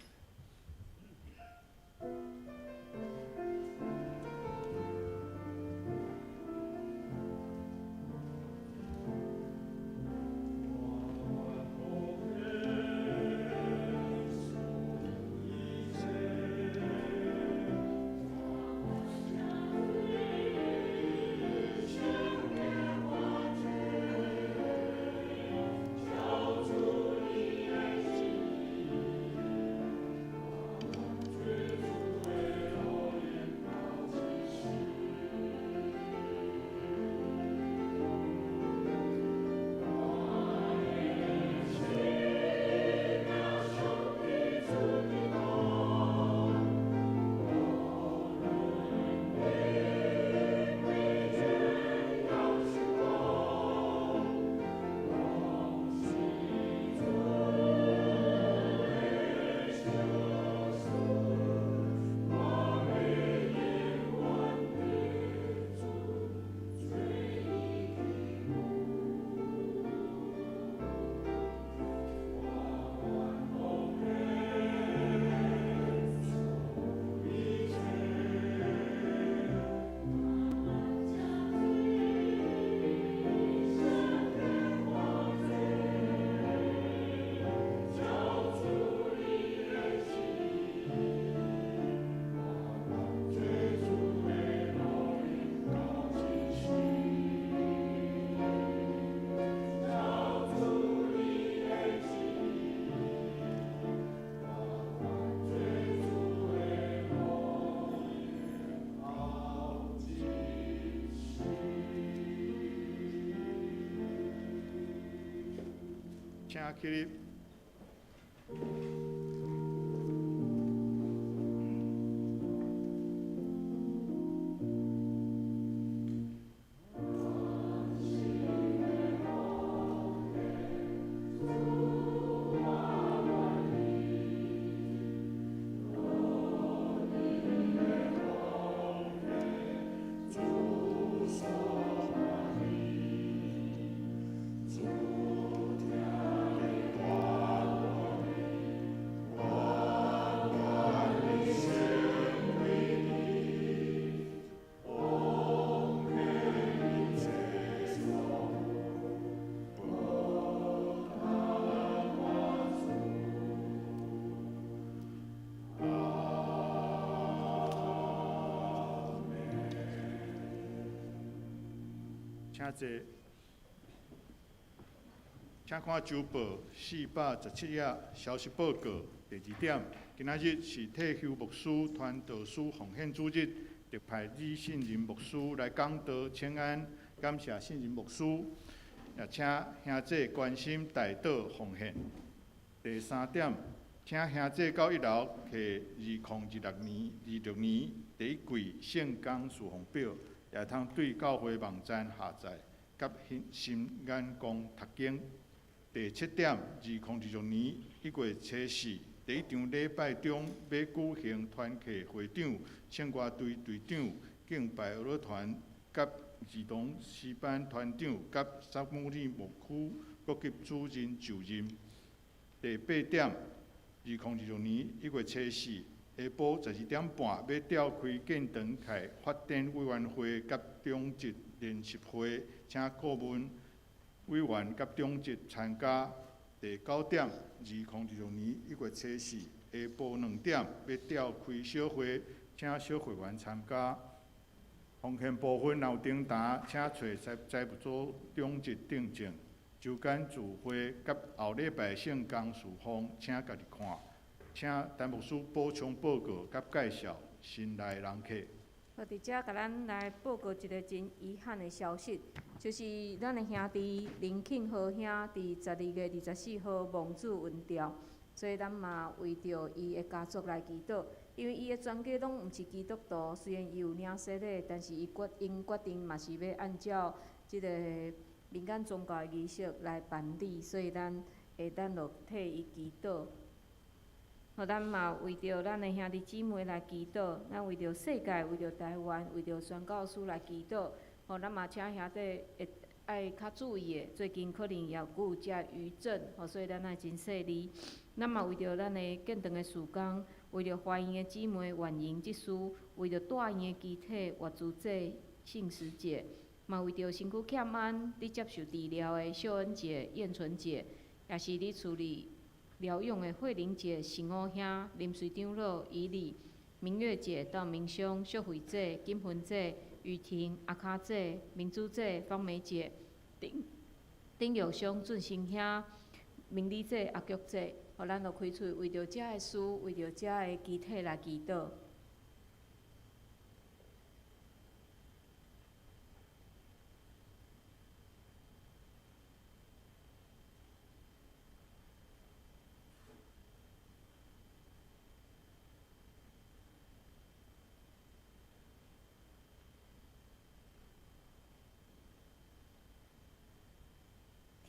主。請起立。請坐，請看周報417頁消息報告第二點。今仔日是退休牧師傳道師奉獻主日，特派李信仁牧師來講道請安，感謝信仁牧師，也請兄弟關心代禱奉獻。第三點，請兄弟到一樓提2026年26年第一季聖工事奉表。也通對教會網站下載，佮心眼光讀經。第七點，2026年1月初四第一場禮拜中，欲舉行團契會長、聖歌隊隊長、敬拜樂團佮兒童詩班團長佮撒母耳牧區各級主任就任。第八點，2026年1月初四下晡12點半，欲召開建堂楷發展委員會佮長執聯席會，請顧問委員佮長執參加。第九點，2026年1月初四下晡2點，欲召開小會，請小會員參加。奉獻部分若有訂單，請揣財務組長執訂正。周間聚會佮後禮拜聖工事奉，請家己看。請陳牧師補充報告佮介紹新來人客。好，佇遮共咱來報告一个真遺憾的消息，就是咱的兄弟林慶和兄佇12月24號亡主恩掉，所以咱嘛為著伊的家族來祈禱，因為伊的全家攏毋是基督徒，雖然伊有領洗禮，但是伊決𪜶決定嘛是欲按照這個民間宗教的儀式來辦理，所以咱會當就替伊祈禱。予咱嘛為著咱的兄弟姊妹來祈禱，咱為著世界、為著台灣、為著宣教師來祈禱。予咱嘛請兄弟會愛較注意的，最近可能也有遮餘震，予所以咱愛真細膩。咱嘛為著咱的建堂的事工，為著華園的姊妹婉瑩執事，為著大院的肢體活珠姐、信實姐，嘛為著身軀欠安、佇接受治療的秀恩姐、燕純姐，也是佇厝裡療養的慧玲姐、成武兄、林瑞長老、以禮、明月姐、道明兄、秀慧姐、金芬姐、雨婷、阿卡姐、明珠姐、芳梅姐、丁丁友兄、俊生兄、明理姐、阿菊姐，予咱就開喙為著遮的事，為著遮的肢體來祈禱。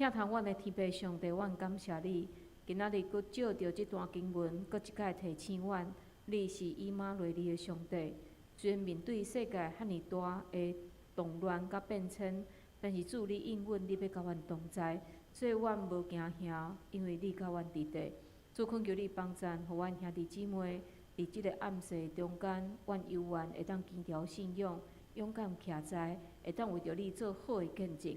疼痛阮的天父上帝，阮感謝你，今仔日閣借著這段經文，閣一擺提醒阮，你是以馬內利的上帝。雖然面對世界遐爾大的動亂佮變遷，但是主你應允，你欲佮阮同在，所以阮無驚嚇，因為你佮阮佇咧。主懇求你幫贊，予阮兄弟姊妹佇這個暗世中間，阮猶原會當堅牢信仰，勇敢徛在，會當為著你做好的見證。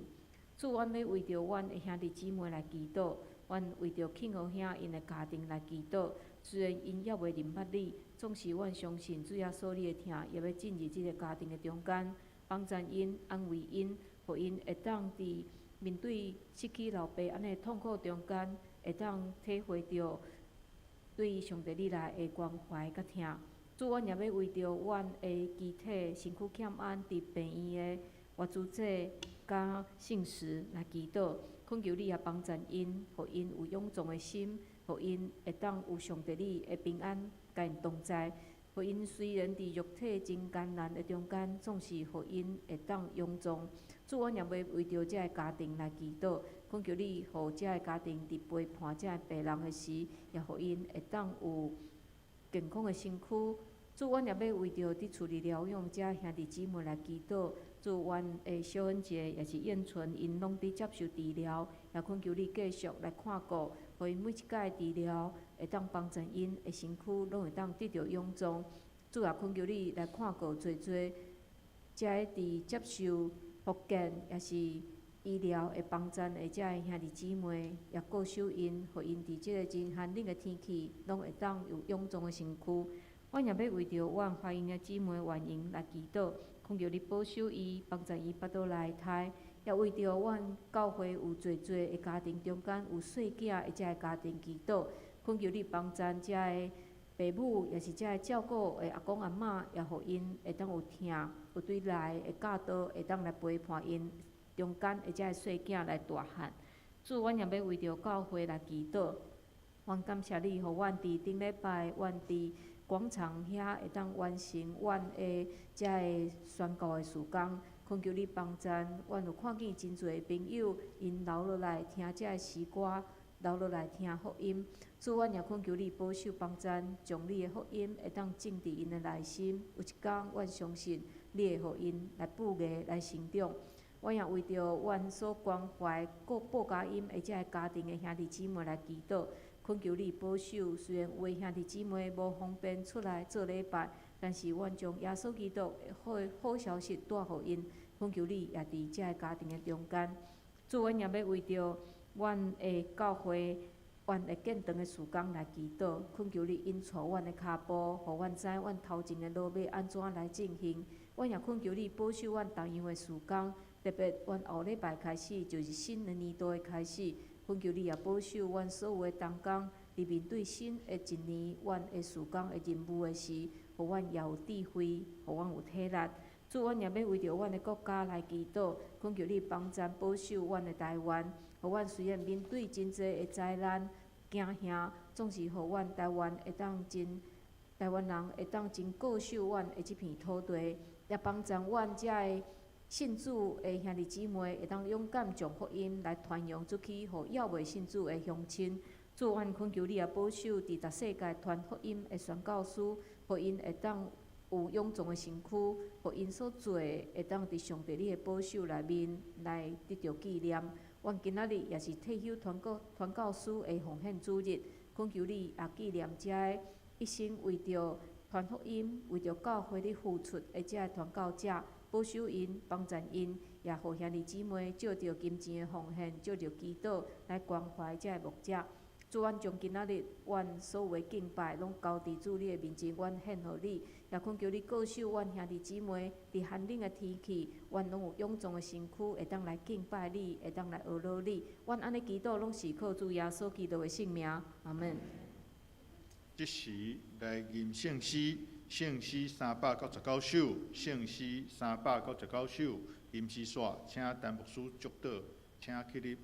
主，阮欲為著阮的兄弟姊妹來祈禱，阮為著慶和兄𪜶的家庭來祈禱。雖然𪜶猶未認捌你，總是阮相信主耶穌你的疼也欲進入這个家庭的中間，幫贊𪜶，安慰𪜶，予𪜶會當佇面對失去老爸按呢痛苦中間，會當體會著對上帝你來的關懷佮疼。主，阮也欲為著阮的肢體身軀欠安佇病院的活珠姐佮信實來祈禱，懇懇求你也幫贊𪜶，予𪜶有勇壯的心，予𪜶會當有上帝你的平安，佮𪜶同在。予𪜶雖然佇肉體真艱難的中間，總是予𪜶會當勇壯。主，阮也欲為著這个家庭來祈禱，懇求你，予這个家庭佇陪伴這个病人的時，也予𪜶會當有健康的身軀。主，阮也欲為著佇厝裡療養這兄弟姊妹來祈禱。主，阮的小恩姐也是燕純，𪜶攏佇接受治療，也懇求你繼續來看顧，予𪜶每一擺治療會當幫助𪜶的身軀，攏會當得著勇壯。主也懇求你來看顧濟濟，這个佇接受復健也是醫療的幫贊的這个兄弟姊妹，也顧守𪜶，予𪜶佇這个真寒冷的天氣，攏會當有勇壯的身軀。阮也欲為著阮懷孕的姊妹婉瑩來祈禱，懇求你保守伊，幫助伊腹肚內胎，也為著阮教會有濟濟的家庭中間有細囝的這个家庭祈禱，懇求你幫贊這个爸母，也是這个照顧的阿公阿嬤，也予𪜶會當有疼，有對內的教導，會當來陪伴𪜶中間的這个細囝來大漢。主，阮也欲為著教會來祈禱，阮感謝你，予阮佇頂禮拜，阮佇廣場遐會當完成阮的這个宣告的事工，懇求你幫贊，阮有看見真濟朋友，𪜶留落來聽這个詩歌，留落來聽福音。主，阮也懇求你保守幫贊，將你的福音會當種佇𪜶的內心。有一工，阮相信你會予𪜶來布藝來成長。阮也為著阮所關懷顧報佳音的這个家庭的兄弟姊妹來祈禱。懇求你保守，雖然有的兄弟姊妹無方便出來做禮拜，但是阮將耶穌基督的好好消息帶予𪜶。懇求你也佇這个家庭的中間。主，阮也欲為著阮的教會、阮的建堂的事工來祈禱，懇求你引帶阮的跤步，予阮知阮頭前的路欲按怎來進行。阮也懇求你保守阮重陽的事工，特別阮後禮拜開始就是新的年度的開始。懇求你也保守阮所有的同工，佇面對新的一年，阮的事工的任務的時，予阮也有智慧，予阮有體力。主，阮也欲為著阮的國家來祈禱，懇求你幫贊保守阮的台灣，予阮雖然面對真濟的災難驚嚇，總是予阮台灣會當真，台灣人會當真固守阮的這片土地，也幫贊阮遮的信主的兄弟姊妹會當勇敢將福音來傳揚出去，予猶未信主的鄉親。主，阮懇求你也保守佇逐世界傳福音的宣教師，予𪜶會當有勇壯的身軀，予𪜶所做的會當佇上帝你的保守內面來得著紀念。阮今仔日也是退休傳教傳教師的奉獻主日，懇求你也紀念遮个一生為著傳福音、為著教會咧付出的遮个傳教者。保守𪜶，幫贊𪜶，也予兄弟姊妹借著金錢的奉獻，借著祈禱來關懷遮个牧者。主，阮將今仔日阮所有的敬拜，攏交佇主你的面前，阮獻予你，也懇求你顧守阮兄弟姊妹，佇寒冷的天氣，阮攏有勇壯的身軀，會當來敬拜你，會當來學羅你。阮按呢祈禱，攏是靠主耶穌基督的聖名，阿門。這時來吟聖詩，聖詩399首，聖詩399首，吟詩煞，請陳牧師祝禱，請起立。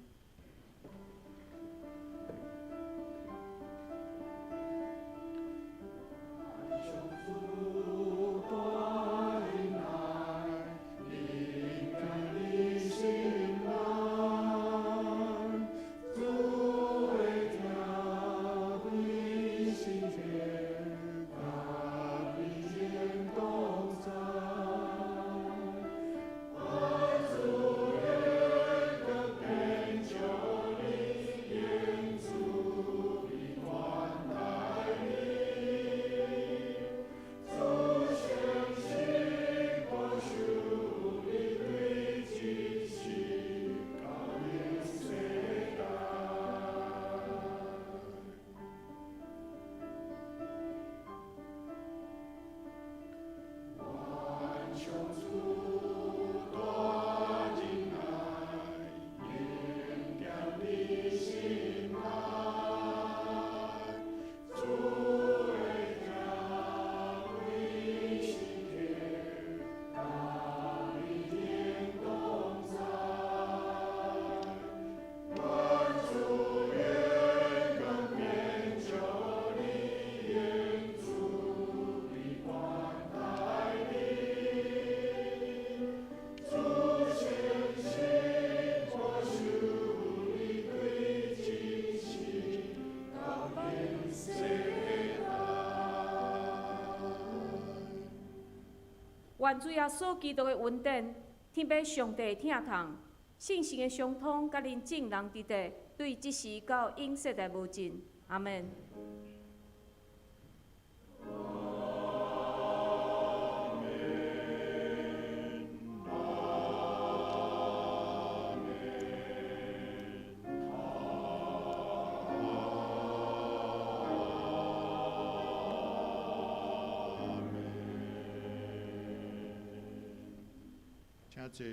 願主耶穌基督的恩典，天父上帝的疼痛，聖神的相通，佮恁眾人佇佇，對這時到永世代無盡。阿們。請坐。